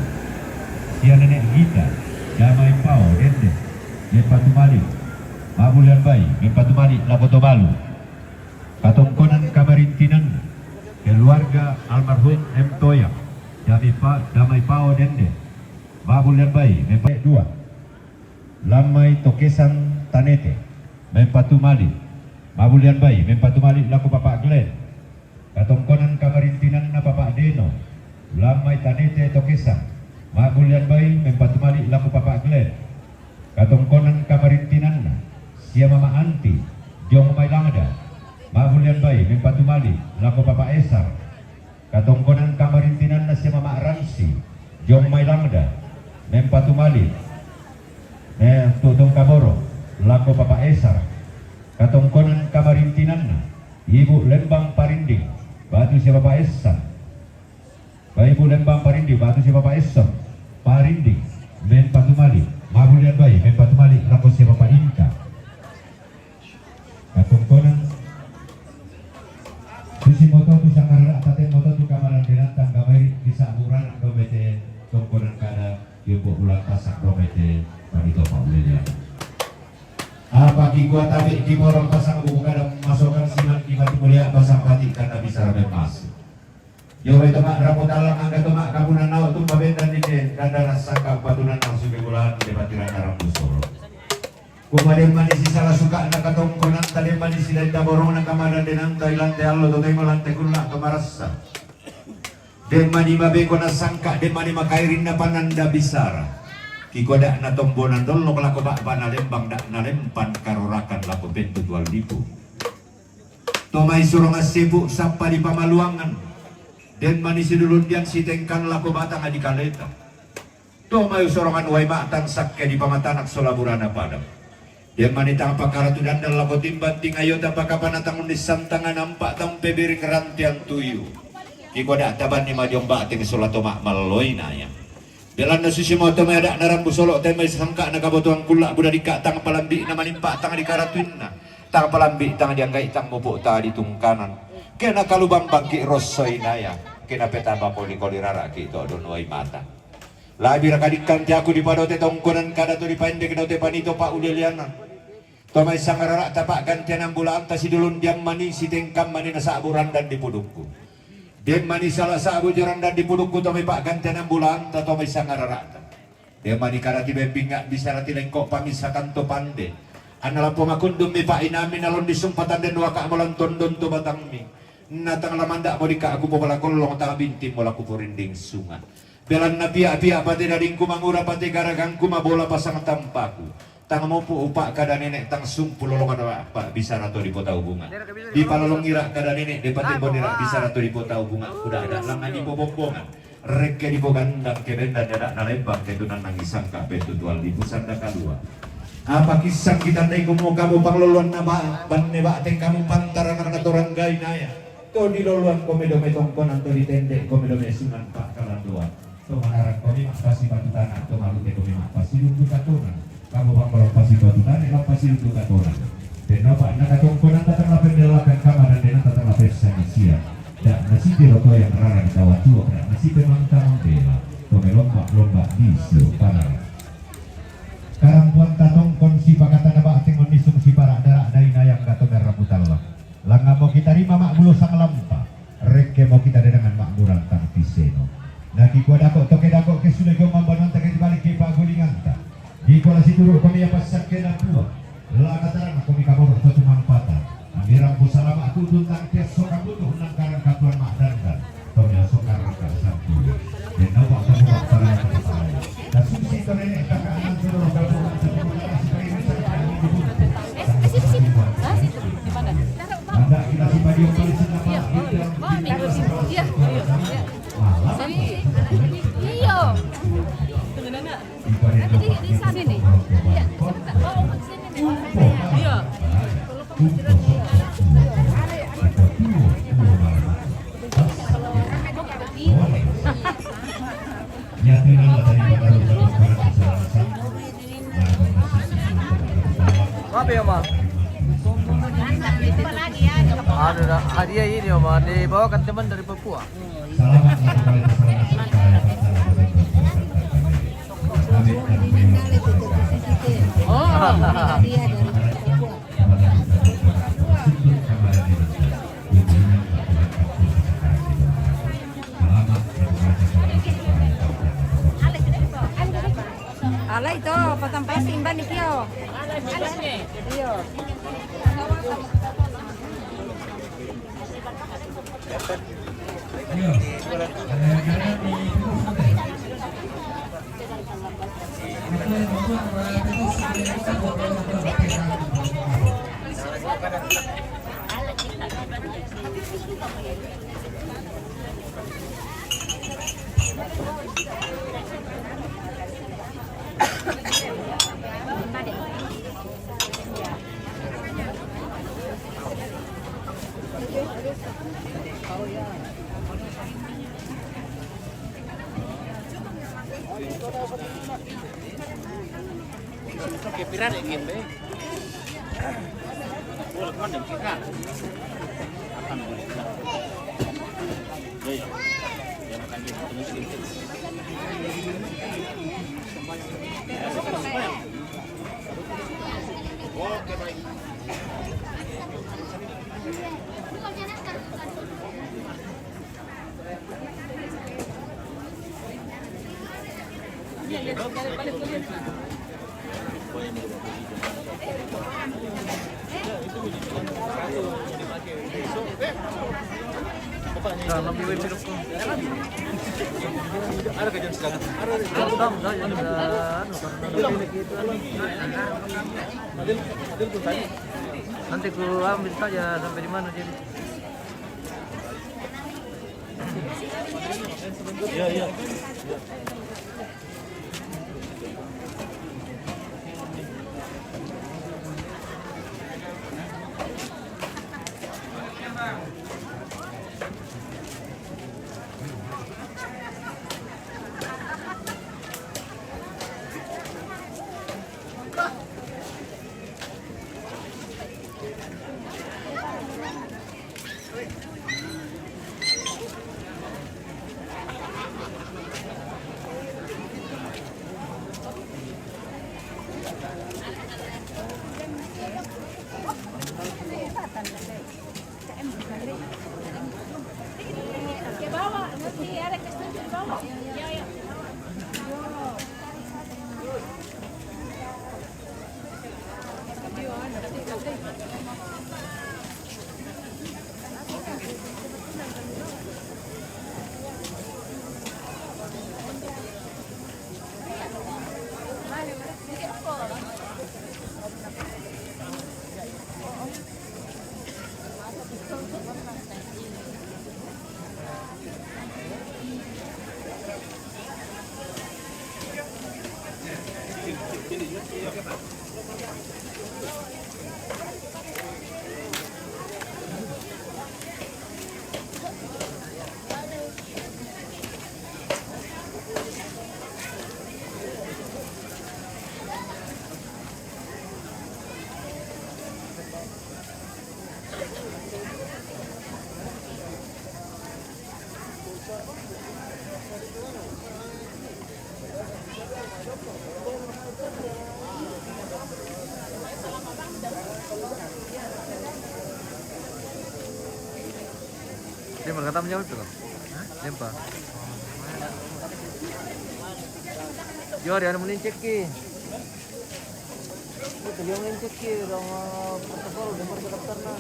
sia Nenek Gita, damai pao dende. Mempatumali, ma'bulian bai mempatumali lako Tobalu. Katongkonan kamarintinanna keluarga almarhum M Toya, damai pa, damai pao dende. Ma'bulian bai mempa dua. Lan mai Tokesang Tanete, mempatumali. Ma'bulian bai mempatumali lako Papa Glenn. Katongkonan kamarintinanna Papa Deno, lan mai Tanete Tokesang. Ma'bulian bai mempatumali lako Papa Glenn. Katongkonan kamarintinanna sia Mama Anti, jong mai Langda. Ma'bulian bai mempatumali lako Papa Esar. Katongkonan kamarintinanna sia Mama Ramsi, jong mai Langda. Mempatumali, eh, tu'tun kaboro lako Papa Esar. Katongkonan kamarintinanna Ibu Lembang Parinding, Batu sia Papa Essan. Bai Ibu Lembang Parinding, Batu sia Papa Essan. Parinding mempatumali. Ma'bulian bai mempatumali lako sia Papa Inka. Katongkonan. Susi moto tu sanggarara tate moto tu kamalan denantang gamai di saburan do mete tongkonan kada. Yumbo bulan pasak do mete panito Pak William. Apa kikua tabi di borong pasang buku kada masokan siman di mati mulia pasang pati karena bisa ramen masuk. Yo, bai tomak ramu talang angga tomak kapunan nau tumba bendan dine, dan darah sangka patunan nau suke bulan di batiran aram busoro. Kuma demma ni sisala suka na katongkonan ta, demma ni silenda borong na kamadan denang ta, ilante allo to temo lante kulla to marassa. Demma ni mabeko na sangka, demma ni makairin na pananda bisara. Kikoda na tombonan dollok lako bak bana lembang dak na lempan karorakan lako pentu tual lipu. To mai surongan sepu sappa di pamaluangan. Demma ni sidulundian sitengkan lako batang adi kaleta. To mai usorongan wai matang sakke di pamatanak sola burana padang. Demma ni tang pakaratu dandan lako timban tingayota pakapanatang unnissan tangan ampa tang pebiring rantian tuyu. Kikoda taban ni majomba teng sola tomak malloi naya. Belanna susi mau to mai adak narambu solo te mai sangka na kabotoan kulla buda dikka tang palambi na manimpa tang di karatuinna. Tang palambi tang dianggai tang mupuk ta di tungkanan. Kena kalubang bangki rossoi naya. Kena petamba koli koli raraki to donuai mata. Labi rakadikkan ti aku di padote tongkonan kada to dipaendek dote panito pa ulelianan. To mai sangarara ta paggantian bulan ta sidulun diam mani sitengkam mani na sabu randan di pudukku. Demma ni sala sabu jaran dan di pudukku to mai paggantian bulan ta to mai sangarara ta. Demma ni karati bembing ngak bisa rati lengkok pamisakan to pande. Anna lapo makundum mi pak inami nalon di sumpatan den waka molan tondon to batang mi. Natang lamanda mo dika aku po bala kollong tang binting mo laku porinding sunga. Belanna pia-pia pate dadingku mangura pate garagangku mabola pasang tampaku. Tang mopu upak kada nenek tang sumpu lolongan apa bisa rato di pota hubungan. Di palalong ira kada nenek de pate bonira bisa rato di pota hubungan. Udah ada langan di bobombongan. Rekke di bogandang ke bendan ada nalembang ke tunan nangis sangka pentu tual di pusanda kalua. Apa kisah kita ndai kumu kamu pangloloan na ba banne ba teng kamu pantaran na torang gai naya. To di loloan komedo metongkonan to di tende komedo mesunan pak kalandoan. To manarang komi mappasi batu tanah, to malute komi mappasi lundu katonan. Kamu bang kalau pasi batu tanah, kalau pasi lundu katonan. Dennopa na katongkonanta terlape ndellakan kama dan denanta terlape sanisia. Dak nasitiro to yang rara di tawa tuo, dak nasipe mangka mambela to melomba-lomba di sio panara. Karampuan tatongkon sipakatana ba'te ngonnisung siparak darak daina yang gato merra mutalla. Langamo kitarima ma'bulo sanglampa. Rekke mo kita dedangan ma'murang tang tiseno. Na kikua dako toke dako ke sudah jomang bananta ke dibalik ke pagulinganta. Dikola situru komi apa sakke na pua. La katarang komi kabodo to tumang pata. Amirang ku salama aku tuntang tia soka butuh nang karang katuan mak dandan. Tomi soka raka sampu. Dena wa kamu tak tarang ke parai. Kasusi to nenek kakak anak sudah kamu. Hah? Di mana? Iya. Oh, minggu. Iya. Iya. Iya. Iya. Iya. Iya. Iya. Apa ya, Ma? Ada dah hadiah ini, Ma. Dibawakan teman dari Papua. Selamat melakukan kesalahan. Oh. Alai to, patang pasi imban ni kio. Iyo. Nanti ku ambil saja sampai di mana jadi. Iya, iya. Dia berkata menjawab itu loh. Dia apa? Yo, dia mau ngecek ki. Itu dia mau ngecek ki, orang, eh, protokol, dia mau daftar nah.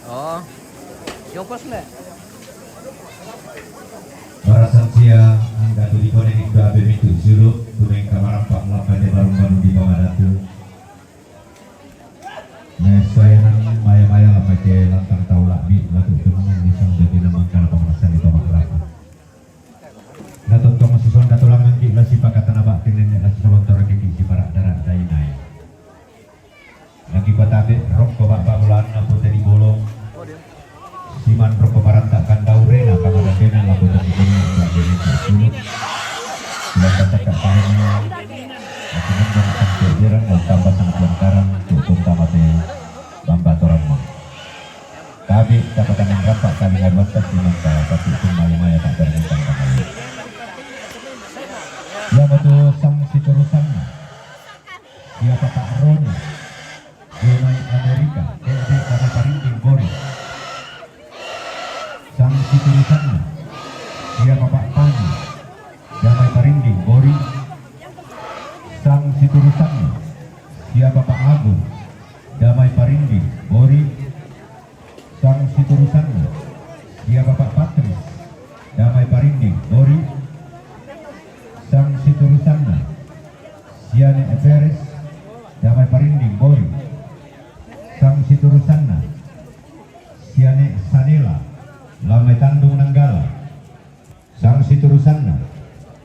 Oh. Yang pas, Nek? Para santia, angga tu di kone di dua bemitu julu, tuneng kamarampak lapan de barung-barung di pamadatu. Nesuaian maya-maya lah pakai lantang tau lak bi, latu tu memang bisa menjadi nama angka pemerasan di tomak kelapa. Nah, tontong sisonda tulang angki lah si pakatan abak tinene lah si solontor angki si parak darak dainai. Lagi patabek rokko bak babulan napo tadi bolong. Siman rokko parantak kandau rena kamadan dena lapo tadi bolong bak dena tak sulu. Bulan pasak tak parengnya. Aku mendong sampai jerang dan tambah sangat lengkaran untuk tunta mate bamba torang mo. Tabe tapatanan rampak kali ngaduan tas di mangka tapi pun maya-maya tak tergentang kembali. Ia betul sang siturusanna. Ia Bapak Roni. Donai Amerika, L D Dana Parinding Bori. Sang siturusanna. Ia Bapak Pani. Damai Parinding Bori. Sang siturusanna. Ia Bapak Agung. Damai Parinding Bori. Sang siturusanna. Ia Bapak Patris. Damai Parinding Bori. Sang siturusanna. Siane Eperes. Damai Parinding Bori. Sang siturusanna. Siane Sanela. Lamai Tandung Nanggala. Sang siturusanna.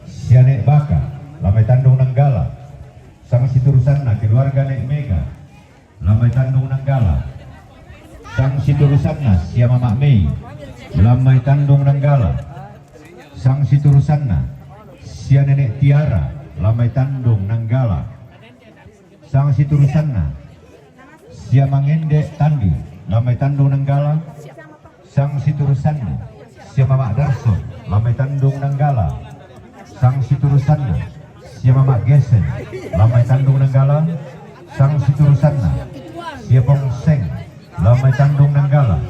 Siane Baka. Lamai Tandung Nanggala. Sang siturusanna. Keluarga Nek Mega. Lamai Tandung Nanggala. Sang siturusanna. Sia Mamak Mei. Lamai Tandung Nanggala. Sang siturusanna. Sia Nenek Tiara. Lamai Tandung Nanggala. Sang siturusanna. Sia Mangende Tandi. Lamai Tandung Nanggala. Sang siturusanna. Sia Mamak Darso. Lamai Tandung Nanggala. Sang siturusanna. Sia Mamak Gesen. Lamai Tandung Nanggala. Sang siturusanna. Sia Pong Seng. Lamai Tandung Nanggala.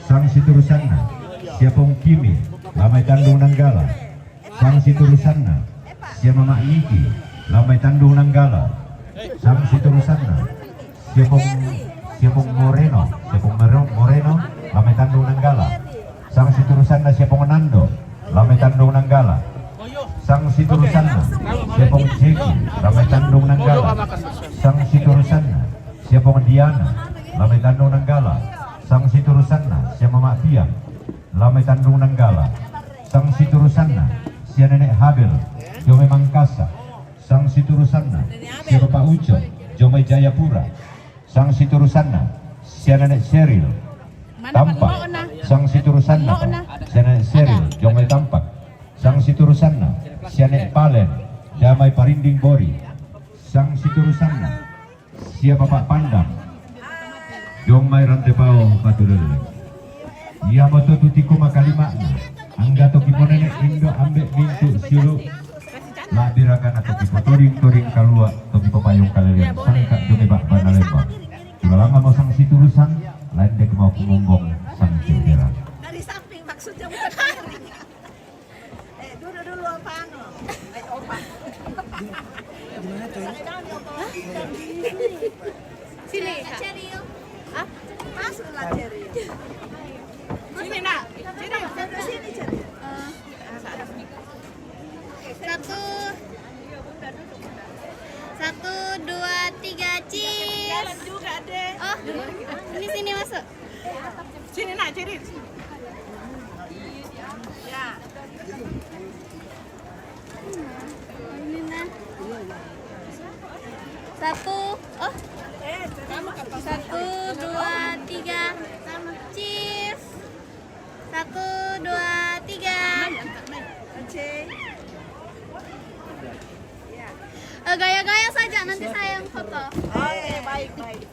Sang siturusanna. Sia Pong Kimi. Lamai Tandung Nanggala. Sang siturusanna. Sia Mamak Niki. Lamai Tandung Nanggala. Sang siturusanna. Sia Pong, Sia Pong Moreno. Sia Pong Mero-, Moreno. Lamai Tandung Nanggala. Sang siturusanna. Sia Pong Nando. Lamai Tandung Nanggala. Sang siturusanna. Sia Pong Jeki. Lamai Tandung Nanggala. Sang siturusanna. Sia Pong Diana. Lamai Tandung Nanggala. Sang siturusanna. Sia Mamak Piang. Lamai Tandung Nanggala. Sang siturusanna. Sia Nenek Habel. Jome Mangkasa. Sang siturusanna. Sia Bapak Uco. Jome Jayapura. Sang siturusanna. Sia Nenek Seril. Tampak. Sang siturusanna. Sia Nenek Seril. Jome Tampak. Sang siturusanna. Sia Nek Palen. Damai Parinding Bori. Sang siturusanna. Sia Bapak Pandang. Domai Rantepao Batu Lele. Ia moto tutiko makalima'na. Angga toki monene indo ambe mintu siulu. Labiraka na toki potoring-toring kalua toki popayung kalelean sangka jome bak bana lembang. Tulalanga mo sang siturusan, lain dek mau kumombong sang ciuderan. Dari samping maksudnya bukan kiri. Eh, duduk dulu apa anu? Eh, opa. Gimana tuh? Sini, Kak. Hah? Masuklah, Ceri. Sini, Nak. Sini, sini, Ceri. Eh, satu. Satu, dua, tiga, cheese. Jalan juga, Dek. Oh, ini sini masuk. Sini, Nak, Ceri. Ya. Ini, nah. Satu, oh. Satu, dua, tiga. Cheese. Satu, dua, tiga. Eh, gaya-gaya saja, nanti saya yang foto. Oke, baik, baik.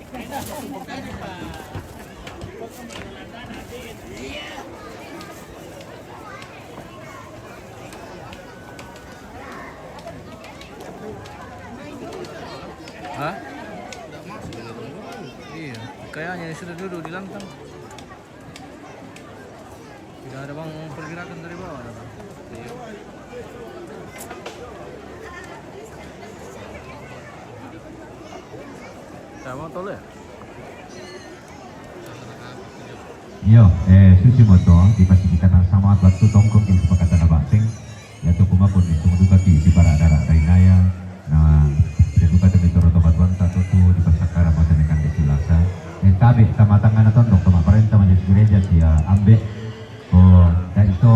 Hah? Iya. Kayaknya sudah duduk di lantang. Tidak ada bang pergerakan dari bawah ada bang. Iya. Sama tole. Iyo, eh, susi mo to, di Pasifik na sama at batu tongkong di sepakatan na basing. Iya to kumakon di tunggu duka ki di para dara dainaya. Na, di duka to mitoro to batuan tato tu di pasakara mo tenekan di sulasa. Eh, tabe, tamatanga na tondong, toma parenta majelis gereja sia ambe. Oh, da ito,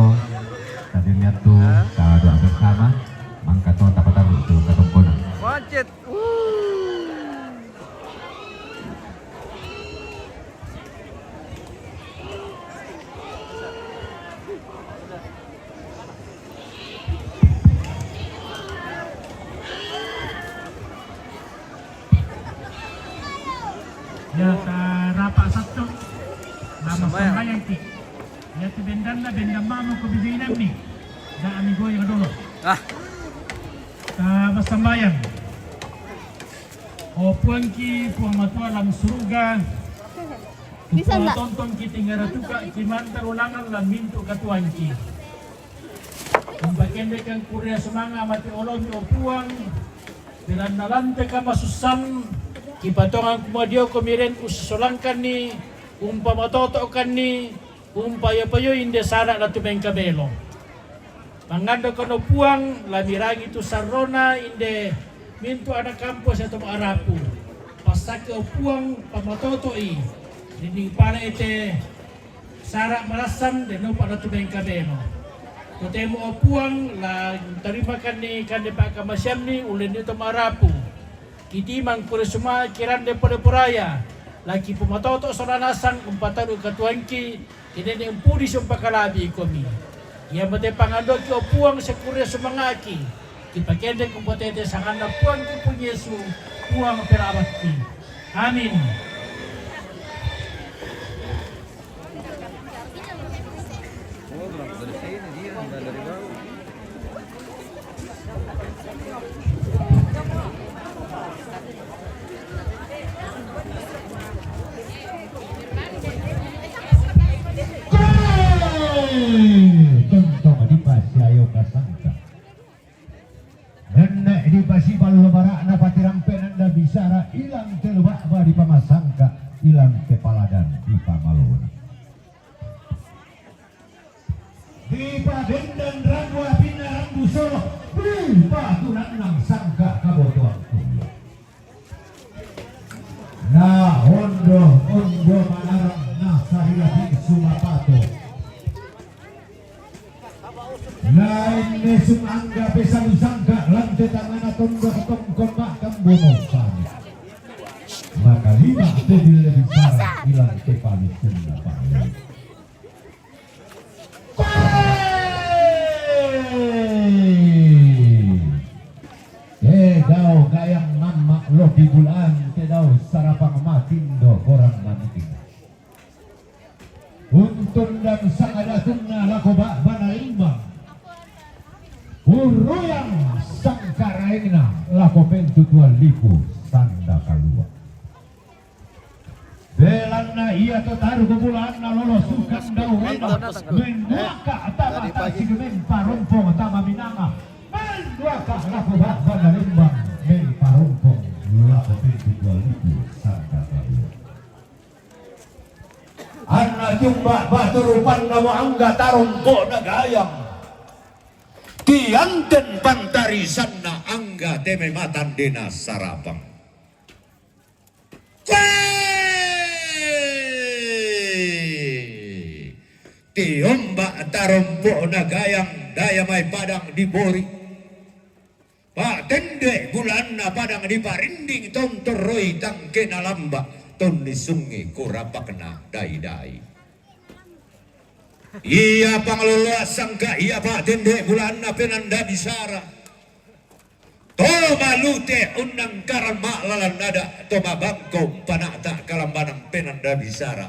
tabe miatu, ta doa bersama. Mangkato tapataru tu katongkona. Macet. Ya, ta rapa satto. Nama sambayang. Sambayang ki. Ya, tu bendanna, bendan mamo ko bijainanni. Da ami goyang dolo. Ah. Ta massambayang. O Puangki, Puang Matua lam suruga, bisa ndak? Tontong ki tingara tuka ki mantar ulangan lam mintu katuanki. Umpakendekang kuria sumanga mate olomi o Puang, piranna lante kamasussan, kipatongan kumadio komiren usisolangkanni, umpamatotokanni, umpayo-payo inde sara latu mengkamelo. Mangandoko no Puang, lamirangi tu sarrona inde mintu anak kampo sia to ma'arapu. Passake o Puang, pamatoto'i, dinding pala ete sara malassan, denopa latu mengkamelo. Totemo o Puang, la tarimakanni kande pakkamasiammi, ullenni to ma'arapu. Kitimang pura suma kirande pole puraya, laki pumatoto sola nasang umpataru katuangki, kinene umpudi si umpakalabi komi. Ia mate pangandoki o Puang sekure sumangaki, kipakende kumpotete sanganna Puangki Puang Yesu, Puang pelabakki. Amin. Tontong dipasiayo kasangka. Nenne dipasiballo bara'na patirampe nanda bisara ilang teluba'ba dipamasangka ilang tepaladan dipamalona. Dipabendan rambu apinna rambu solo, dipatunannang sangka kabotoang kulia. Na ondo-ondo manarang na sarila bingsu mapato. Lain mesum angga pesalu sangka lante tangana tondo tongkon makam bono pamit. Maka lima tebile bisara ilang tepalu sunda pamit. Te dao gayang mamma lopi bulan, te dao sarapang matindo korang maniking. Untun dan sangadatunna lako ba'bana limbang. Uruyang sangkaraengna lako pentutuan lipu sanda kalua. Belanna ia to taru bulanna lolo sukang daurena, menduaka tama tasik mempa rompong tama minanga, menduaka lako ba'bana lembang mempa rompong lako pintu dua lipu sanda kalua. Anna jumba batu rupanna mo angga tarompo'na gayang. Tianten pantarisanna angga teme matandena sarapang. Wee! Tiomba tarompo'na gayang daya mai padang di bori. Pa'tende bulanna padang di parinding tontorroi tangkena lamba tonni sungi kurapakna dai-dai. Ia pangloloa sangka ia pa'tende bulanna penanda bisara. To malute unnangkaran ma'lalan nada, to mabangko pana'ta kalambanang penanda bisara.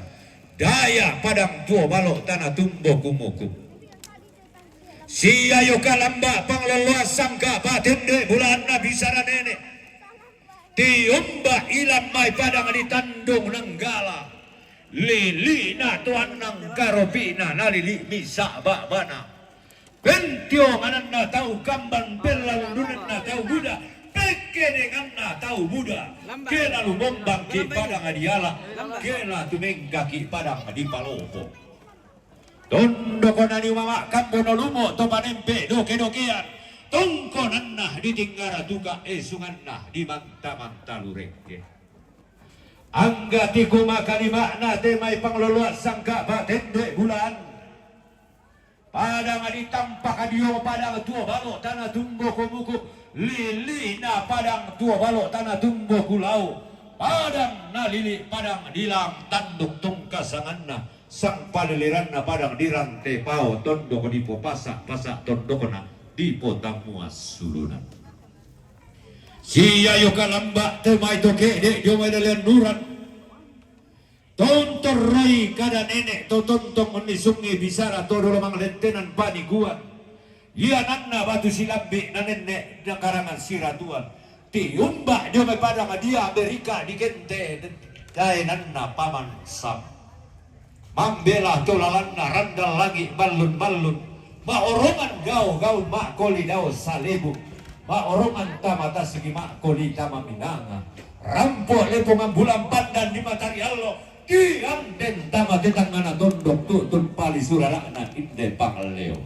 Daya padang tuo balo tana tumbo kumuku. Siayo kalamba pangloloa sangka pa'tende bulanna bisara nene. Tiomba ilang mai padang di tandung nanggala. Lili'na to annang karopi'na, nalili' misa' ba'bana. Pentiongananna tau kamban, pellalundunanna tau buda, pekkedenganna tau buda. Ke la lumombangki' padang diala, ke la tumengkaki' padang dipalopo. Tondoko nani umama' kambono lumo to panempe' doke-dokean, tongkonanna ditingngara tuka', esunganna dimanta-manta lurekke. Angga tiku makalima'na te mai pangloloan sangka' patende' bulan. Padang ditampak dio padang tuo balo' tana tumbo komuku, lili'na padang tuo balo' tana tumbo kulau, padang nalili' padang dilang tanduk tungkasanganna, sangpaliliranna padang dirante pao tondok dipopasa'-pasa' tondokna dipotammuas sulunan. Sia io kalamba' te mai to ke'de' dio mai lelean nuran. Tontorroi kada nene' to tontong unnisungngi bisara to dolo manglentenan paniguan. Iananna batu silambi' nanenne' nakarangan siratuan. Tiumba' dio mai padang dia Amerika digente' daenanna Paman Sam. Mambela to lalanna randang langi' mallun-mallun, ma'orongan gau-gaun ma'koli dao salebu, ma'orongan tama tasigi ma'koli tama minanga. Rampo lepongan bulan pandan di matariallo, tianden tama tetangngana tondok tu'tun pali surara'na inde pangalleo.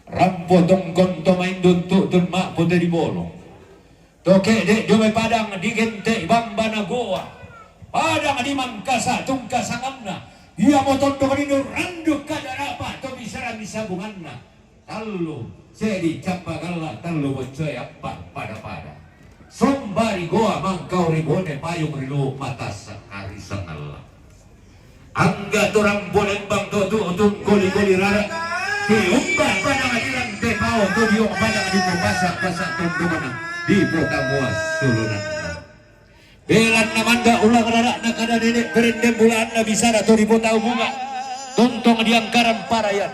Rampo tongkon to maindun tu'tun ma'pote di bolong. To ke'de' dio mai padang digente' bambana goa. Padang dimangkasa' tungkasanganna. Iamo tondok dinuranduk kadarapa' to bisara misabunganna. Tallu, sedi cappa galla', tallu boccoe appa' pada-pada. Sombari goa mangkau ri bone payung ri lu' matassa' ari sangalla. Angga to rampo lembang to tu'tun koli-koli rara. Tiumba' padang dirante pao to dio padang dipopasa'-pasa' tondokna dipotammuas sulunanna. Belanna manda' ulang rara'na kada nene' perendeng bulaanna bisara to dipotau bunga'. Tontong diangkaran parayan.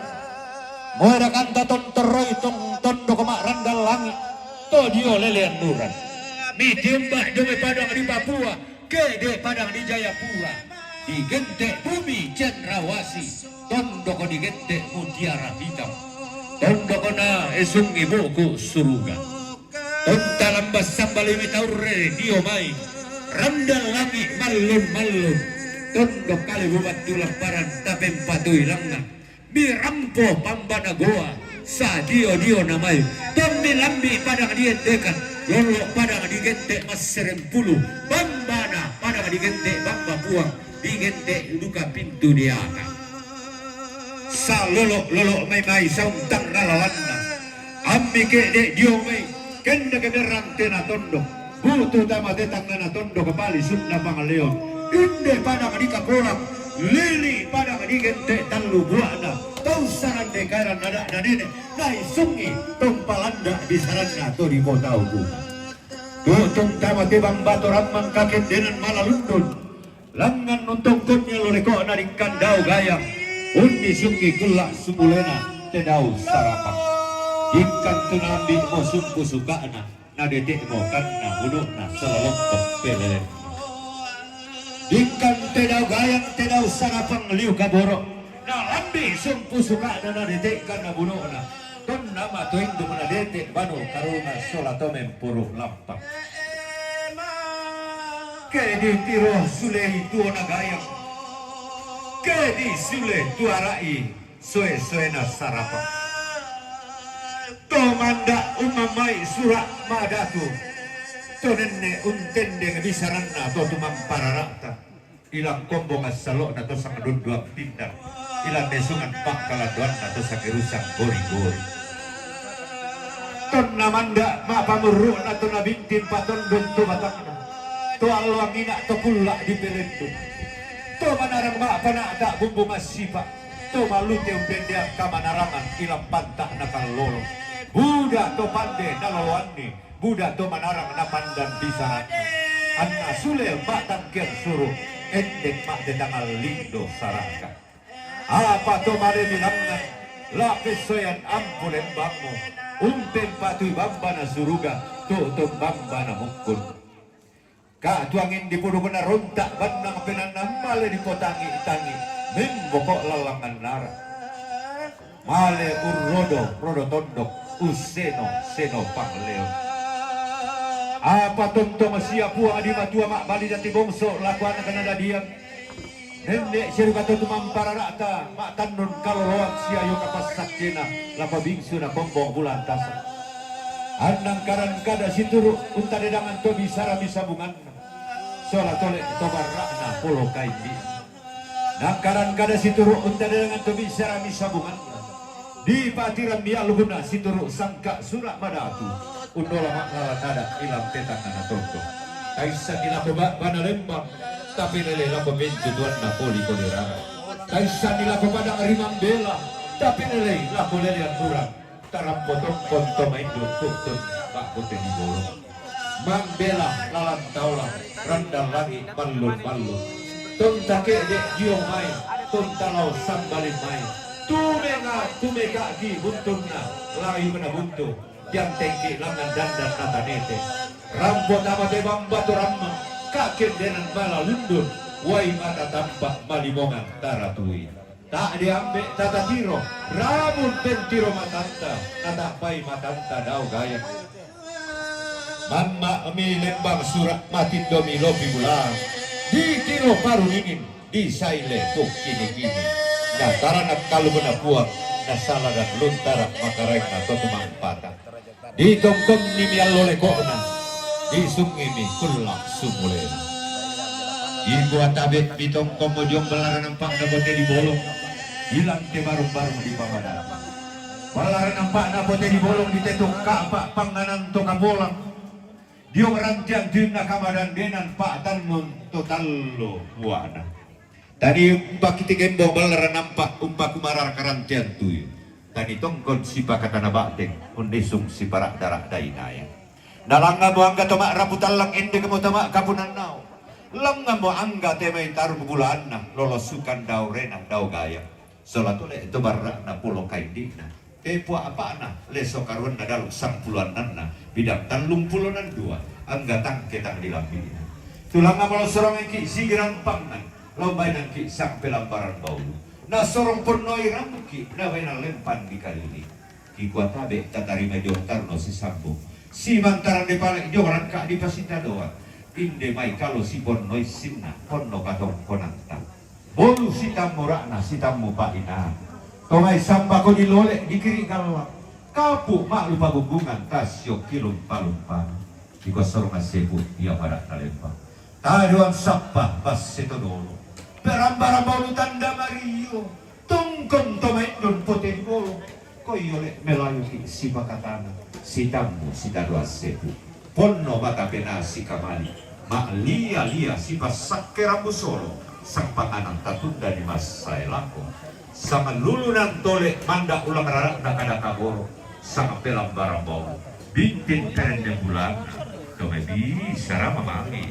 Moerakanta tontorroi tong tondok ma'randang langi' to dio lelean nuran. Mitiumba' dio mai padang di Papua, ke'de' padang di Jayapura. Digente' bumi cendrawasih, tondok digente' mutiara hitam. Tondokna esungngi buku suruga. Tonta lamba' sambali mitaurre dio mai. Randang langi' mallun-mallun. Tondok kalebu battu lapparan tapempatui langngan. Mirampo pambana goa, sadio-diona mai. Tommi lambi' padang diendekan, lollo' padang digente' masserempulu, bambana padang digente' bamba puang, digente' duka pintu diaka. Salolo'-lolo' mai-mai sauntang nalalanna. Ammi ke'de' dio mai, kendeke berrang tena tondok. Butu tama tetangngana tondok pali sunna pangaleon. Inde padang dikapolang, lili' padang digente' tallu bua'na. Tau sarande kaeran nada'na nene', naisungngi tompalanda' bisaranna to dipotau bunga'. Tu'tun tama tebang bato rammang kakendenan malalundun. Langngan untongkonni allo reko'na dingkan dao gayang, unnisungngi kulla' sumulena te dao sarapang. Dingkan tu naambi'mo sumpu suka'na, nadete'mo kanna bunu'na sola lompo pelelemmo. Dingkan te dao gayang te dao sarapang liu kaboro', nalambi' sumpu suka'na, nadete' kanna bunu'na. Tonna ma to induk nadete' banu karunga sola to mempuru' lampang. Ke ditiro sulei tuo nagayang, ke disule tuara'i soe-soena sarapang. To manda' ummamai sura' madatu, to nenne' untendeng bisaranna to tumampa rara'ta. Ilang kombong assalo'na to sangdunduang pindang, ilang nesungan pa'kalandoanna to sangirusan gori-gori. Tonna manda' ma'pamurru'na to nabintin patondun to batangna, to alloang ina' to kulla' dipelendung, to manarang ma'pana'ta' bumbu massipa', to malute umpendeang kamanarangan ilang panta'na kallolo. Buda to pande naloloanni, buda to manarang napandan bisaranna. Anna sule pa'tangkean suru', endek ma'tetangan lindo saraka. Apa to male bilangngan, la pessoean ampu lembangmu, umpempatui bambana suruga, tu'tun bambana mukkun. Ka tuangin dipudukna rontak bannang penanna male dipotangi-tangi, memboko lallangan nara. Male urrodo, rodo tondok, usseno, seno pangleon. Apa tontong sia Puang di matua ma'bali dati bongso lako anak nadadian. Nenne' sirupa to tumamparara'ta ma'tannun kaloloan sia io kapassakkena lako bingsu na kombong bulan tasa. Annang karan kada situru' untadedangan to bisara misabunganna. Sola tole to barra'na polo kaindi. Nangkaran kada situru' untadedangan to bisara misabunganna. Dipatirammi allukunna situru' sangka' sura' madatu, unnola ma'lala nada ilang tetangngana tondok. Taissanni lako ba'bana lembang, tapi lele lako pentutuanna poli-poli rara. Taissanni lako padang ri Mambela, tapi lele lako lelean urang. Tarampo tongkon to maindu tuttun ba'bute di bolong. Mambela lalan taola, randallani ballun-ballun. Tonta ke'de' dio mai, tonta lao sambalin mai. Tumenga, tumeka'ki buntunna, layuna buntu, diantengki langngan dandan natanete. Rampo tamate bamba to ramma, ka'kendenan mala lundun, wai mata tampa malimongan taratui. Ta'de ambe' tatatiro, ramun pentiro matanta, nata'pai matanta dao gayang. Mamma'mi lembang sura' matindomi lopi bulan, ditiro paru dingin, disaile tukkini-kini. Nataranak kalukuna Puang, nasaladan luntara makaraenna to tuma'pata. Ditongkonnimi allo leko'na, disungngimi kulla' sumulena. Dikua tabe' mitongkonmo diong ballarana ampa'na bote di bolong, ilante barung-barung di pamadana. Ballarana ampa'na bote di bolong ditetuk ka'pa' pangnganan to kapolang, diong rantean tuyunna kamadandenan pa'tannun to tallo buana. Tani umpakiti kembong ballarana ampa' umpakumarara karantean tuyu. Tani tongkon sipakatana ba'teng, unnisung sipara'da-ra'da inaya. Nalangngamo angga to ma'rapu tallang endekmo to ma'kapunannao. Langngamo angga te mai tarung bulaanna, lolosukan dao rena, dao gayang. Sola tole to barra'na polo kaindi'na. Te pua apa'na, leso karuanna dalu sampulo annanna, bidang tallung pulo nan dua, angga tangke tang dilambi'na. Tulangngamo lao sorongengki sigirang pangngan, lao bainangki sang pelambaran baulu. Nasorong ponnoi rambuki, nabainang lempan di kalili. Kikua tabe' tatarima diong tarno sisambung. Simantaran dipale' diong rangka' dipasitadoan. Inde mai kalo siponnoi sinna, ponno patongkonanta. Bolu sitammu ra'na, sitammu pa'ina. To mai sambako dilole, dikiri' galla'. Kapu' ma'lupa bubbungan, tassio kilumpa-lumpana. Dikua sorong assepu, ia pada talempa. Taduan sappa, basse to dolo. Peramba-ramba ulu tanda mario. Tongkon to maendon pote di bolo. Koi ole melayuki sipakatana, sitammu sitaduan assepu. Ponno mata penasi kamali, ma'lia-lia sipassakke rambu solo, sampanganang tatundani massae lako. Samallulunan tole manda ulang rara'na kada kaboro, sampelambarang bau, bintin perenne bulanna, to mai bisara mamali.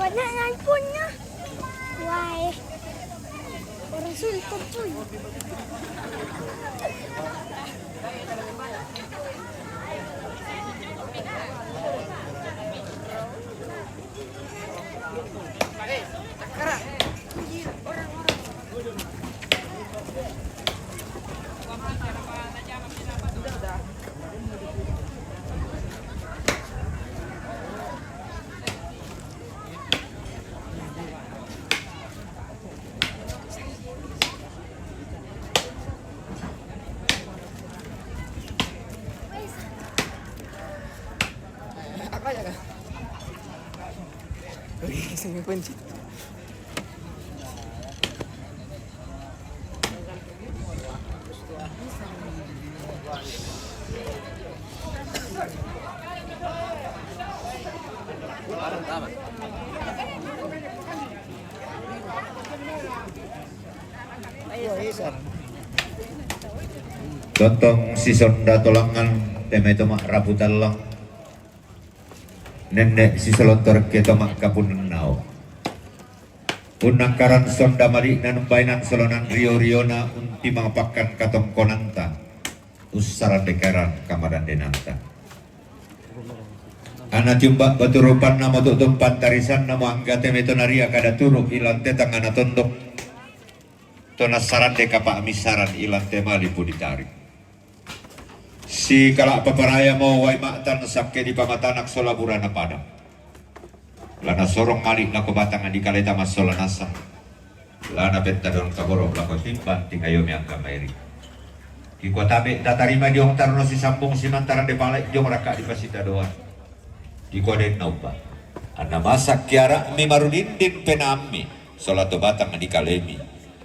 Banyak yang punya. Why? Orang Sultan pun. Apa ya, Kak? Wih, saya kunci. Tontong si Sonda Tolangan, teme tomak raputallang. Nenne' si Solontor ke tomak kapunennao. Unnangkaran Sonda mali' nanumbainan solonan rio-riona untimang pakkan katongkonanta. Ussarandekaran kamadandenanta. Ana tiumba' batu rupanna motu'tun pantarisannamo angga teme to naria kada turu' ilante tangngana tondok. To nassarandeka pa'missaran ilante malipu ditari. Sikala' paparayamo wai ma'tan sakke dipamatanak sola burana padang. La nasorong mali' lako batang dikaleta massola nasang. La napentadon kaboro' lako timbang tingayomi angka mairi. Kikua tabe' tatarima diong tarno sisambung simantaran depale' diong rakka' dipasitadoan. Kikua den naubba. Anna masak kiara'mi marudindin penaammi sola to batang dikalemi.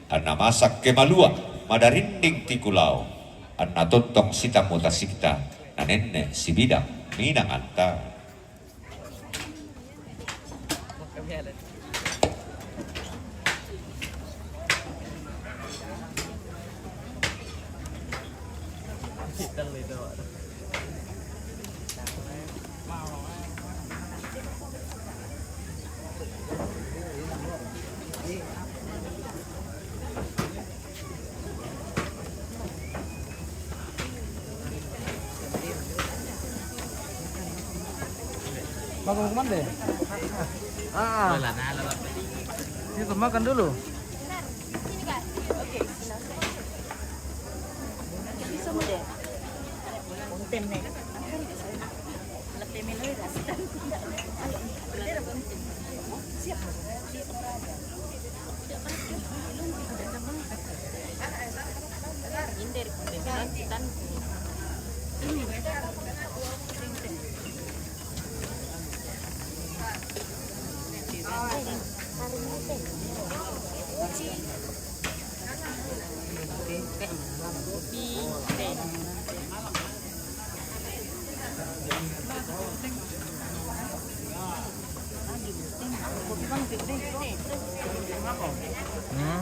Anna masak kemalua madarinding tikulao. Anna tontong sitammu tasikta nanenne' sibidang minanganta. Makan kemana deh? Ah, ah. Ini makan dulu. Hmm?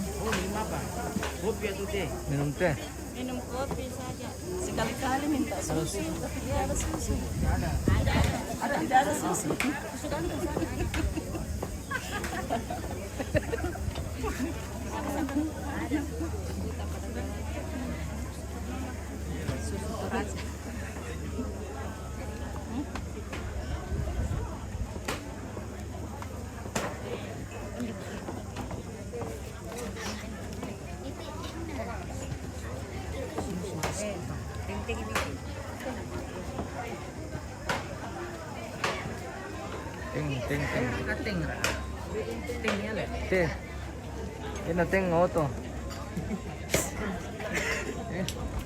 Minum teh. Minum kopi saja. Sekali-kali minta susu, tapi tidak ada susu. Tidak ada susu. Ting, ting, ting. Ting. Ina ting oto.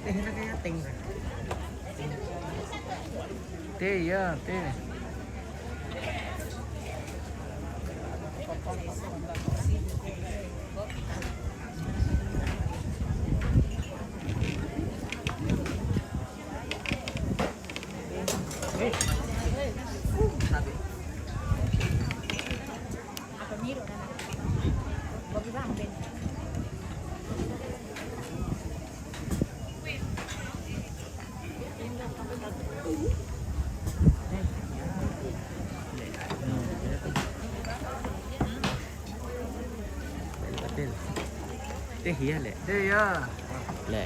Ting na kaya ting. Te, ya, te. Teh ya, Lek? Teh ya. Lek.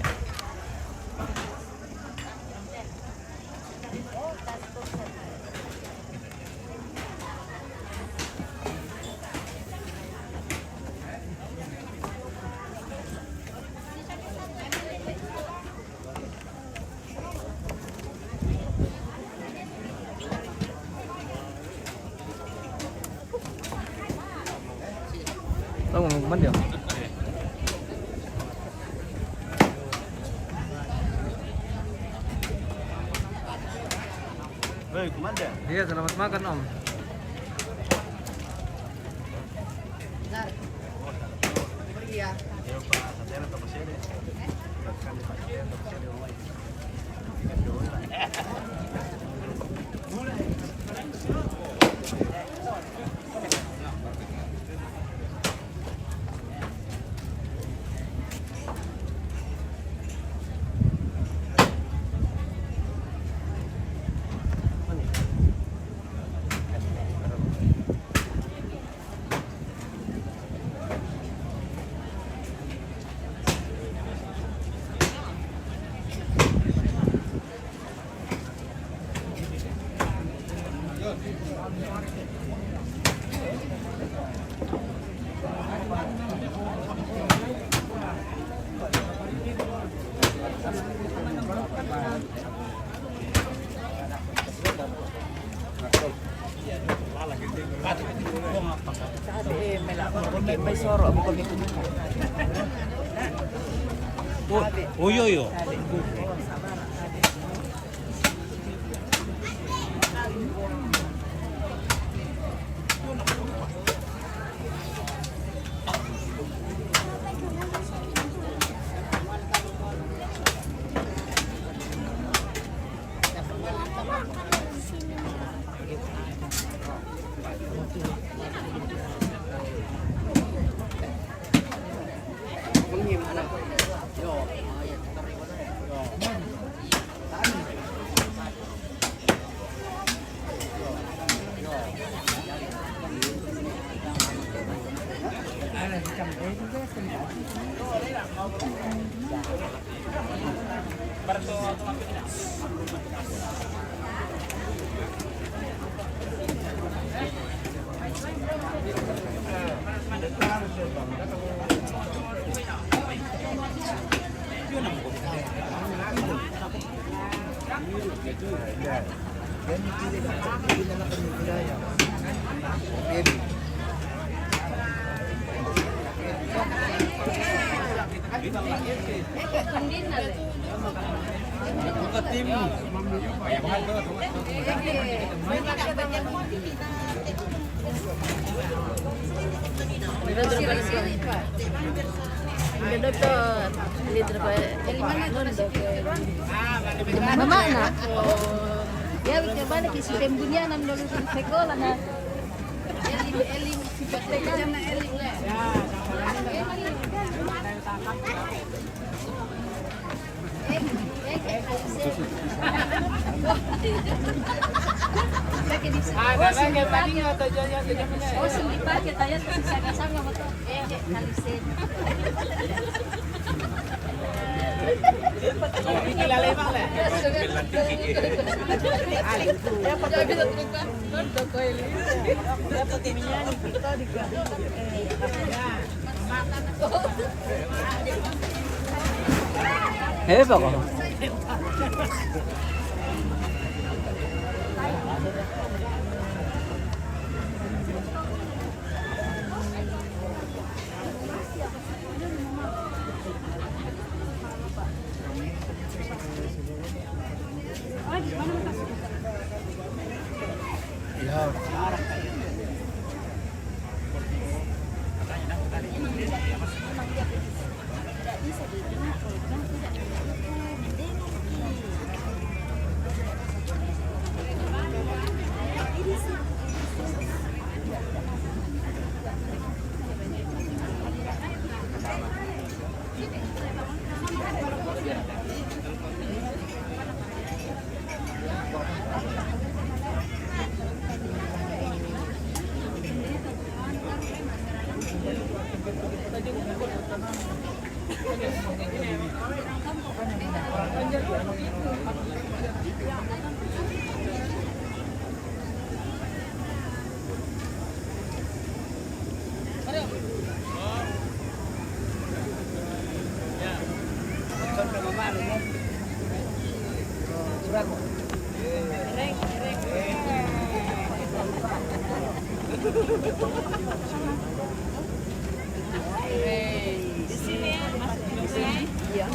Tahu mana dia? Hei, komandan. Iya, selamat makan, Om. Bentar. Pergi ya. Oh, oh, iya, iya. Mama na. Ya, bikin balik isi pembunyian dulu sekolah na. Eling, eling, si Patrick na eling. Hebat kok. Di sini ya, masuk di sini. Iya.